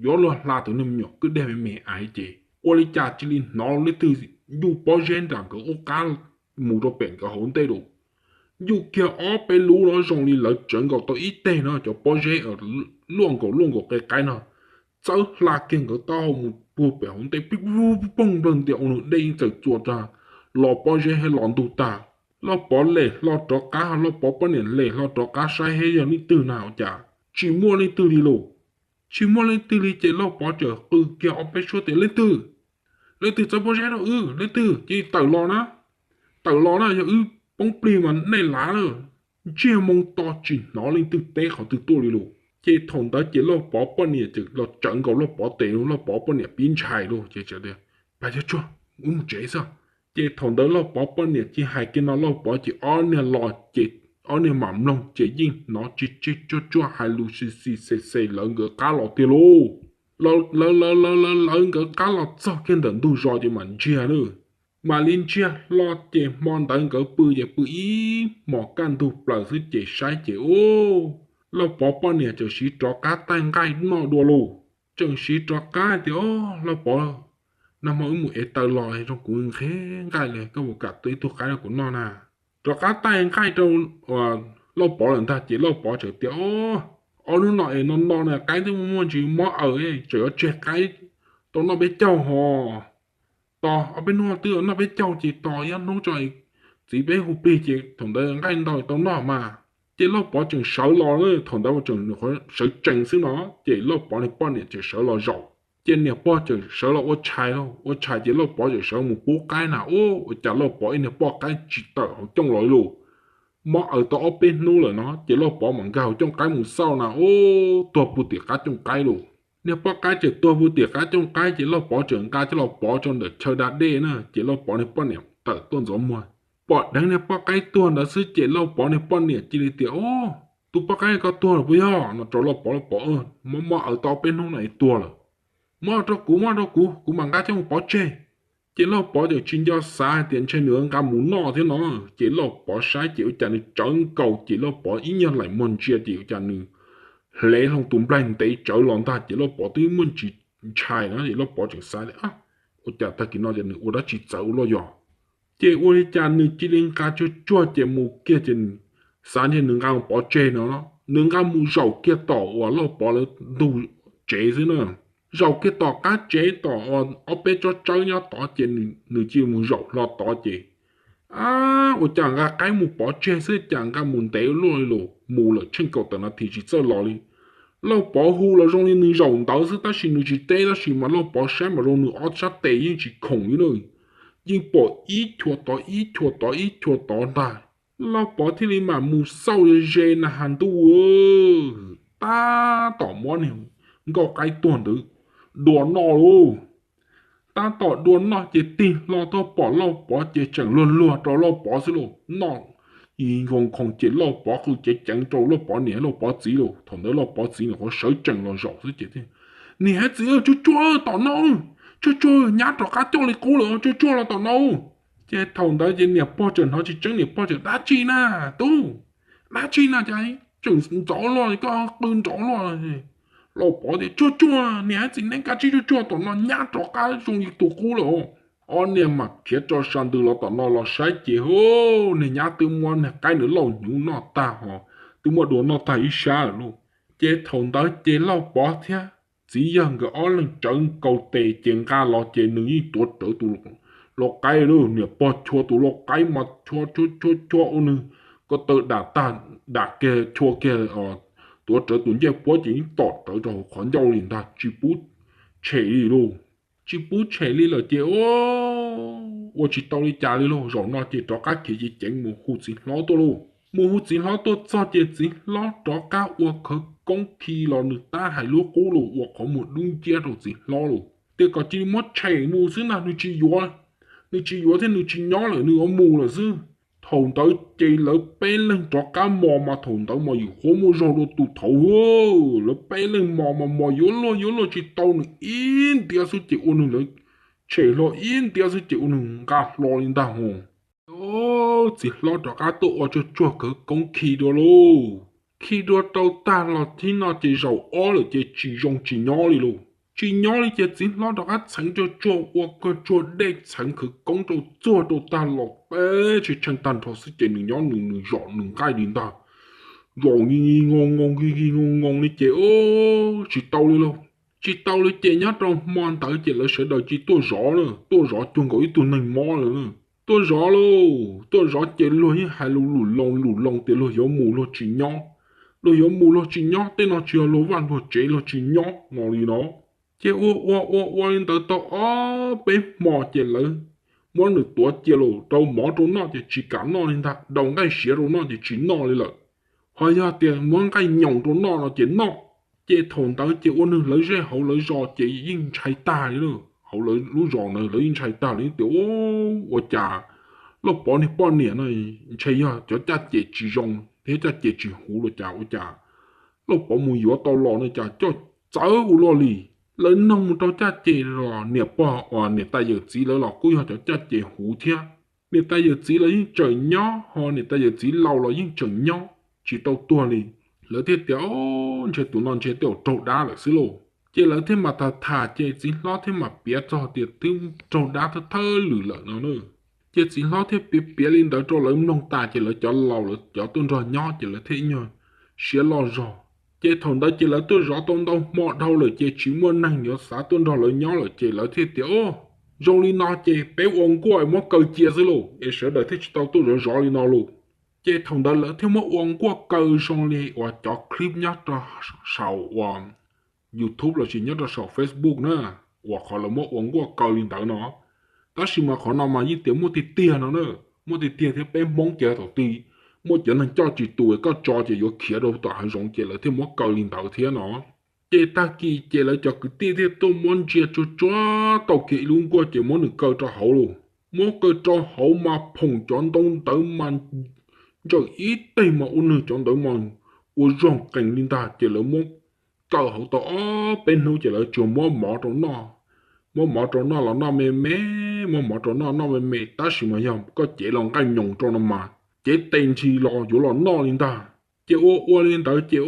yuav luag hla tus niag me nyuam kwj deg me me ais ces ua li cas cia li hnov leej twg yuj pob zeb nram nkawd ub qab mus rau pem nkawd hauv ntej lawm. Yuj kiag ob peb lub no zoo li lawv tsawv nkaus tau ib teg no cov pob zeb luaj nkaus luaj nkaus qe qaib no, txawb hla kiag nkawd taub hau mus puag pem hauv ntej pib poog nplawg ntias ua nws dej yeej txawm txuas tag, los pob zeb thiab los ntug tag. Lauj Pov lem hlo rov qab, Lauj Pov poj niam lem hlo rov qab saib thiab yog leej twg na ua cas tsis muaj leej twg li lawm. Tsis muaj leej twg li ces Lauj Pov txawm qw kiag ob peb suab tias leej twg, leej twg txawb pob zeb rau wb, leej twg cia li tawm los na, tawm los na yog wb poob plig mas nej lav lawm. Ntsiag moo to tsis hnov leej twg teb qhov twg tuaj li lawm. Ces thaum ntawd ces Lauj Pov poj niam txawm los tsawv nkaus Lauj Pov tes, Lauj Pov poj niam pib ntshai lawm ces tias, Pab Tsuag, wb mus tsev xwb. Ces thaum ntawd Lauj Pov poj niam cia hais kiag no Lauj Pov ces ob niag los ces ob niag mam mloog ces yeej hnov tsis tseg tsuag tsuag hais lus xis xis xes xes lawv nkawd qab los tiag lauj. Lawv lawv lawv lawv nkawd qab los txog kiag ntawm ntug zos ces mam ntsiag lawm. Mam li ntsiag hlo ces hmo ntawd nkawd pw ces pw ib hmos kaj ntug plaws xwb ces saib ces ub, Lauj Pov poj niam txawm siv rov qab taij nqaij noj dua lauj. Txawm siv rov qab tias, Lauj Pov, nag hmo wb mus ev taws los zoo kuv nqhis nqaij li, koj puas kam tua ib tug qaib rau kuv noj na? Rov qab taij nqaij rau Lauj Pov lawm ntag ces Lauj Pov txawm tias, Ob hnub no es no no na qaib twb muaj ntsis mob aws, tseem yuav tseg qaib tau noj peb caug hos. Tos ob peb hnub twb noj peb caug ces tos ib hnub tso, txiv peb hu plig ces thaum ntawd nqaij ntau tau noj mas. Ces Lauj Pov tseem sawv los, thaum ntawd tseem sawv tsees xwb no, ces Lauj Pov niag poj niam tseem sawv los zaum. Ces niam pog tseem sawv los ua tshais, ua tshais ces Lauj Pov tseem sawv mus pub qaib na, ua cas Lauj Pov ib niag poj qaib tsis tawm hauv cooj los li lauj. Mob aws tau ob peb hnub lawm no ces Lauj Pov mam nkag hauv cooj qaib mus xauj na, ub, tuag puag tim qab cooj qaib lauj. Niag poj qaib tseem tuag puag tim qab cooj qaib ces Lauj Pov tseem nqa coj los pov rau ntawm chaw da dej na ces Lauj Pov niag poj niam tawm tuaj ntxuav muag. Pom dheev niag poj qaib tuag ntawd xwb ces Lauj Pov niag poj niam cia li tias, Ub, tus poj qaib koj tuag lawm puas yog? No rau Lauj Pov, Lauj Pov, mob mob aws tau ob peb hnub no es tuag lawm. Muab rau kuv, muab rau kuv, kuv mam nqa coj mus pov tseg. Ces Lauj Pov txawm tsis nco xav hais tias ntshe nws nqa mus noj thiab no, ces Lauj Pov saib ces ua cas nws tsawv nkaus ces Lauj Pov ib nyuag laim muag ntsia ces ua cas nws hle hlo tus nplaig ntev tsawv los ntag ces Lauj Pov twb muaj ntsis ntshai na ces Lauj Pov tseem xav tias, Ua cas tag kis no ces nws ua dab tsi txawv ua luaj yog? Ces ua li cas nws cia li nqa tsuag tsuag ces mus kiag ces xav ntshe nws nqa mus pov tseg no, nws nqa mus zaum kiag tom uas Lauj Pov lawv ntug tsev xwb na. Zaum kiag tom qab tsev tom ob peb tsob tsawb nyob tod ces nws cia li mus zaum hlo tod ces, a, ua cas nqa qaib mus pov tseg xwb cas nqa mus ntev luaj li los, mus lawm tsheej kaum tawm nas this tsis txawj los li. Lauj Pov hu los zoo li nws zaum ntawd xwb tab sis nws tsis teb tab sis mas Lauj Pov saib mas zoo nws ob sab tes yeej tsis khoom li na. Yeej pom ib chua tod ib chua tod ib chua tod ntag. Lauj Pov thiaj li mam mus xauj ze na has ntuj, tab tom muab niag nkauj qaib tuag ntawd dua noj lauj. Tab tom dua noj ces tig hlo tuaj pom Lauj Pov ces tseem luag luag rau Lauj Pov xwb lauj, noj nkhoos nkhoos ces Lauj Pov qw ceev ceev rau Lauj Pov niam Lauj Pov txiv lauj. Thaum ntawd Lauj Pov txiv nws qhuav sawv tsees los zaum xwb ces, Niam txiv, tsuag tsuag tom no, tsuag tsuag, nyab rov qab coj li qub lawm, tsuag tsuag los tom no. Ces thaum ntawd ces niam pog tseem hnov tsis tseeb, niam pog tseem, Dab tsi na tub? Dab tsi na cas tseem nrov luaj, koj qw nrov luaj? Lauj Pov tias, Tsuag tsuag, niam txiv, neb kav tsij tsuag tsuag tom no, nyab rov qab zoo li tus qub lawm. Ob niag mam khiav tso sa ntws los tom no los saib ces, hu, niag nyab twb muab niag qaib nws lauj hnyuv noj tag ho, twb muab dua noj tag ib sab lawm lauj. Ces thaum ntawd ces Lauj Pov thiab txiv yawg nkawd ob leeg tsawv nkaus tes ces nqa los ces nws yeej tuav rawv tus lau qaib lauj. Niam pog chua tus lau qaib mas chua chua chua chua ua nws ko taw dam tag, dam kiag chua kiag, tuav rawv tus ncej puab ces yeej tom rawv rau hauv qhov ncauj li ntag, tsis pub tshem li lauj. Tsis pub tshem li lawm ces ua tsis tau li cas li lauj. Zaum no ces rov qab khiav ceev ceev mus hu txiv hlob tuaj lauj. Mus hu txiv hlob tuaj txog ces txiv hlob rov qab ua khawv koob khi los nws tab hais lub qub los ua qhov muag dub nciab rau txiv hlob lawm tias kom cia li muab tshem mus xwb ntag, nws tsis yuav, nws tsis yuav thiab nws tsis nyob lawm, nws yuav mus lawm xwb. Thaum ntawd ces lawv peb leeg rov qab mos mas thaum ntawd mas yus qhuav muaj zog dua tus thaud, lawv peb leeg mos mas mos yuav luag yuav luag tsis tau nws ib ntiav xwb ces ua nws lawv tshem hlo ib ntiav xwb ces ua nws nqa hlo li ntag hos. Txiv hlob rov qab tuaj ua tsuag tsuag khawv koob khi dua lauj. Khi dua rau tag los thib no ces zaum ob lawm ces tsis zoo tsis nyob li lauj. Tsis nyob li ces txiv hlob rov qab txheev tsuag tsuag ua kag tsuag dej txheev khawv koob rau tsuag rau tag los peb tshee tshee tag nrho xwb ces nws nyob nws nws zom nws nqaij li ntag. Zaum ngi ngi ngoo ngoo ngi ngi ngoo ngoo li ces tsis tau li lauj. Tsis tau li ces nyob rau hmo ntawd ces lawv sawv daws cia li tuaj zov na, tuaj zov cuag nkaus ib tug neeg mob lawm na. Tuaj zov lauj, tuaj zov ces luag yeej hais lus lus loo lus loo tias luag yuav mus luag tsis nyob, luag yuav mus luag tsis nyob, tej no tsis yog luag vaj luag tsev luag tsis nyob no li no. Ces ua ua ua ua li ntawd tau ob peb hmo ces lawv muab nws tuav cia los rau mov rau noj ces tsis kam noj li ntag, daus nqaij siav rau noj ces tsis noj li lawm. Ho yog tias muab nqaij nyoos rau noj no ces noj. Ces thaum ntawd ces ua nws lawv zej hauv lawv zos ces yeej ntshai tag li lauj. Hauv lawv lub zos na lawv yeej ntshai tag li tias ua cas Lauj Pov niag poj niam no ntshe yog cov caj ces tsis zoo thiab caj ces tsis huv los cas ua cas Lauj Pov mus yuav tau los no cas coj txawv ua luaj li. Lawv noog mus rau caj ces los niam pog uas niam tais yawm txiv lawv los kuj yog cov caj ces huv thiab. Niam tais yawm txiv lawv yeej tseem nyob ho niam tais yawm txiv laus los yeej tseem nyob tsis tau tuag li. Lawv thiaj tias ntshe tus no ntshe twb raug dab lawm xwb lauj. Ces lawv thiaj mam tham tham ces txiv hlob thiaj mam piav txog tias twb raug dab thawj thawj lwm lawm no na. Ces txiv hlob thiaj piav piav li ntawd rau lawv mloog tas ces lawv cov laus lawv cov tuaj nrog nyob ces lawv thiaj ib nyuag siab loj zog. Ces thaum ntawd ces lawv tuaj zov tau ntau hmo dhau lawm ces tsis muaj neeg yuav xav tuaj nrog lawv nyob lawm ces lawv thiaj tias zoo li no ces peb ua nkuaj muab kaw cia xwb lauj es sawv daws thiaj tsis tau tuaj zov zov li no lauj. Ces thaum ntawd lawv thiaj muab ua nkuaj kaw zoo li uas cov clip nyob rau saum uas YouTube lossis nyob rau saum Facebook na, uas qhov lawv muab ua nkuaj kaw li ntawd no. Tab sis mas qhov no mas yeej tias muaj tiag tiag no na, muaj tiag tiag thiab peb Hmoob ces thaum twg muaj cov neeg coj tsis tus koj tso ces yuav khiav rau tom hav zoov ces lawv thiaj muab kaw li ntawd thiab no. Ces tag kis ces lawv cov kwv tij thiaj tuaj muab ntsia tsuag tsuag tau kiag ib lub nkuaj ces muab nws kaw rau hauv lauj. Muab kaw rau hauv mas phoom cov ntoo ntawd mas ntsawm ib teg mas ua nws cov ntawd mas ua zog qees li ntag ces lawv muab kaw hauv tau ob peb hnub ces lawv tsuas muab mov rau noj. Muab mov rau noj los noj me me, muab mov rau noj noj me me tab sis mas yog koj cev los nqaij nyoos rau no mas cev tes ntsis los yuav los noj li ntag. Ces ua ua li ntawd ces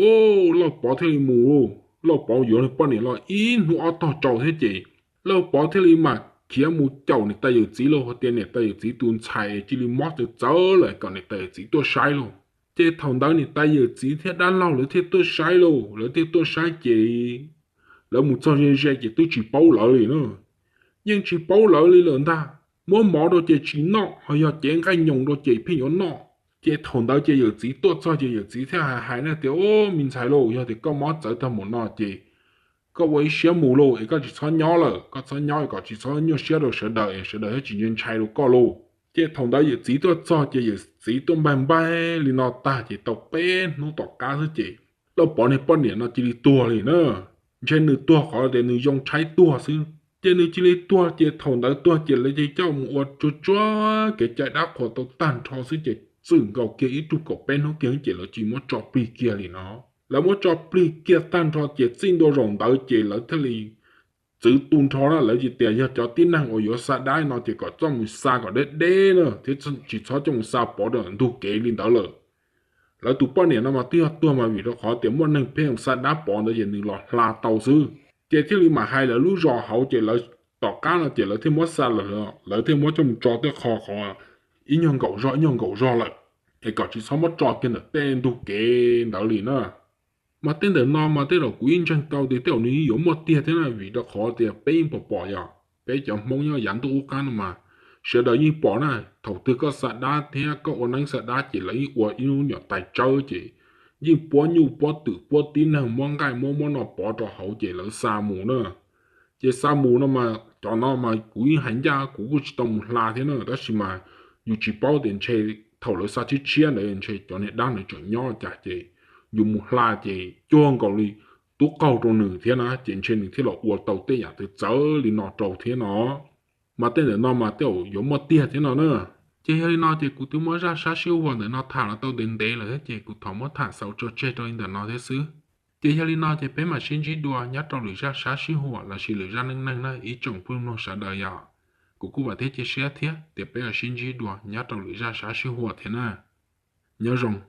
Lauj Pov thiaj li mus lauj. Lauj Pov yuav nws poj niam los ib hnub ob tog tsau thiab ces Lauj Pov thiaj li mam khiav mus caum niam tais yawm txiv lauj, hais tias niam tais yawm txiv tus ntxhais cia li mob txawv txawv lawm kom niam tais yawm txiv tuaj saib lauj. Ces thaum ntawd niam tais yawm txiv thiab dab laug lawv thiaj tuaj saib lauj, lawv thiaj tuaj saib ces lawv mus txog ze ze ces twb tsis paub lawv li na. Yeej tsis paub lawv li lawm ntag, muab mov rau ces tsis noj, ho yog cev nqaij nyoos rau ces pheej yuav noj. Ces thaum ntawd ces yawm txiv tuaj txog ces yawm txiv thiaj hais hais na tias, Au, me ntxhais lauj, yog tias koj mob txawv tag mus no ces koj ua ib siab mus lauj, es koj tsis txhob nyob lawm, koj txhob nyob kom tsis txhob nyuaj siab rau sawv daws es sawv daws thiaj tsis ntshai rau koj lauj. Ces thaum ntawd yawm txiv tuaj txog ces yawm txiv tuaj npaig npaig li no tag ces tau peb hnub tom qab xwb ces Lauj Pov niag poj niam no cia li tuag li na. Ntshe nws tuag qhov tias nws yoo tshaib tuag xwb, ces nws cia li tuag ces thaum ntawd tuag ces lawv cia li coj mus ua tsuag tsuag kev cai dab qhuas tau tag nrho xwb ces txwm nkaus kiag ib tug kaum peb hnub kiag ces lawv cia li muab tso plig kiag li no. Lawv muab tso plig kiag tag nrho ces txij ntua zaum ntawd ces lawv thiaj li txwv tu nrho na, lawv cia li tias yog cov tib neeg uas yuav xa dab no ces kom txoj mus xa kom deb deb na thiab tsis txhob coj mus xa pov ntug kev li ntawd lawm. Lawv tus poj niam no mas twb yog tuag mas vim rau qhov tias muaj neeg pheej xa dab pov ntawd ces nws los hla tau xwb. Ces thiaj li mam hais lawv lub zos hauv ces lawv tom qab no ces lawv thiaj muab xa lawm, lawv thiaj muab coj mus tso tej qho qhov ib nyuag nkaum zog ib nyuag nkaum zog lawm, es kom tsis txhob muab tso kiag ntawm tej ntug kev ntawd li na. Mas tej ntawm no mas tej zaum kuv yeej ntseeg tau tias tej zaum nws yeej yuav muaj tiag thiab na, vim rau qhov tias peb yeej pom pom yog peb cov Hmoob nyob yav ntuj ub qab no mas sawv daws yeej pom na, thaum twg koj xa dab thiab koj ua neeb xa dab ces lawv yeej ua ib lub nyuam tais tsawb ces yeej puab nyuj puab twm puab tib neeg muab nqaij muab muab no pov rau hauv ces lawv xa mus na. Ces xa mus no mas cov no mas kuv yeej hais ncaj kuv kuj tsis tau mus hla thiab na, tab sis mas yus tsis paub tias ntshe thaum lawv xa tshiab tshiab ntawd ntshe cov niag dab ntawd tseem nyob cas ces yus mus hla ces cuag nkaus li tub qaug rau nws thiab na, ces ntshe nws thiaj los ua tau tej yam txawv txawv li no rau thiab no. Mas tej ntawm no mas tej zaum yuav muaj tiag thiab no na. Ces yog li no ces kuv twb muab zaj sab sib huam ntawm no tham los tau ntev ntev lawm thiab, ces kuv thov muab tham xaus tso tseg rau li ntawm no thiab xwb. Ces yog li no ces peb mam sib ntsib dua nyob rau lwm zaj sab sib huam lossis lwm zaj neej neeg na ib tsoom phooj ywg sawv daws yom. Kuv kuj vam thiab cia siab thiab tias peb yuav sib ntsib dua nyob rau lwm zaj sab sib huam thiab na. Nyob zoo.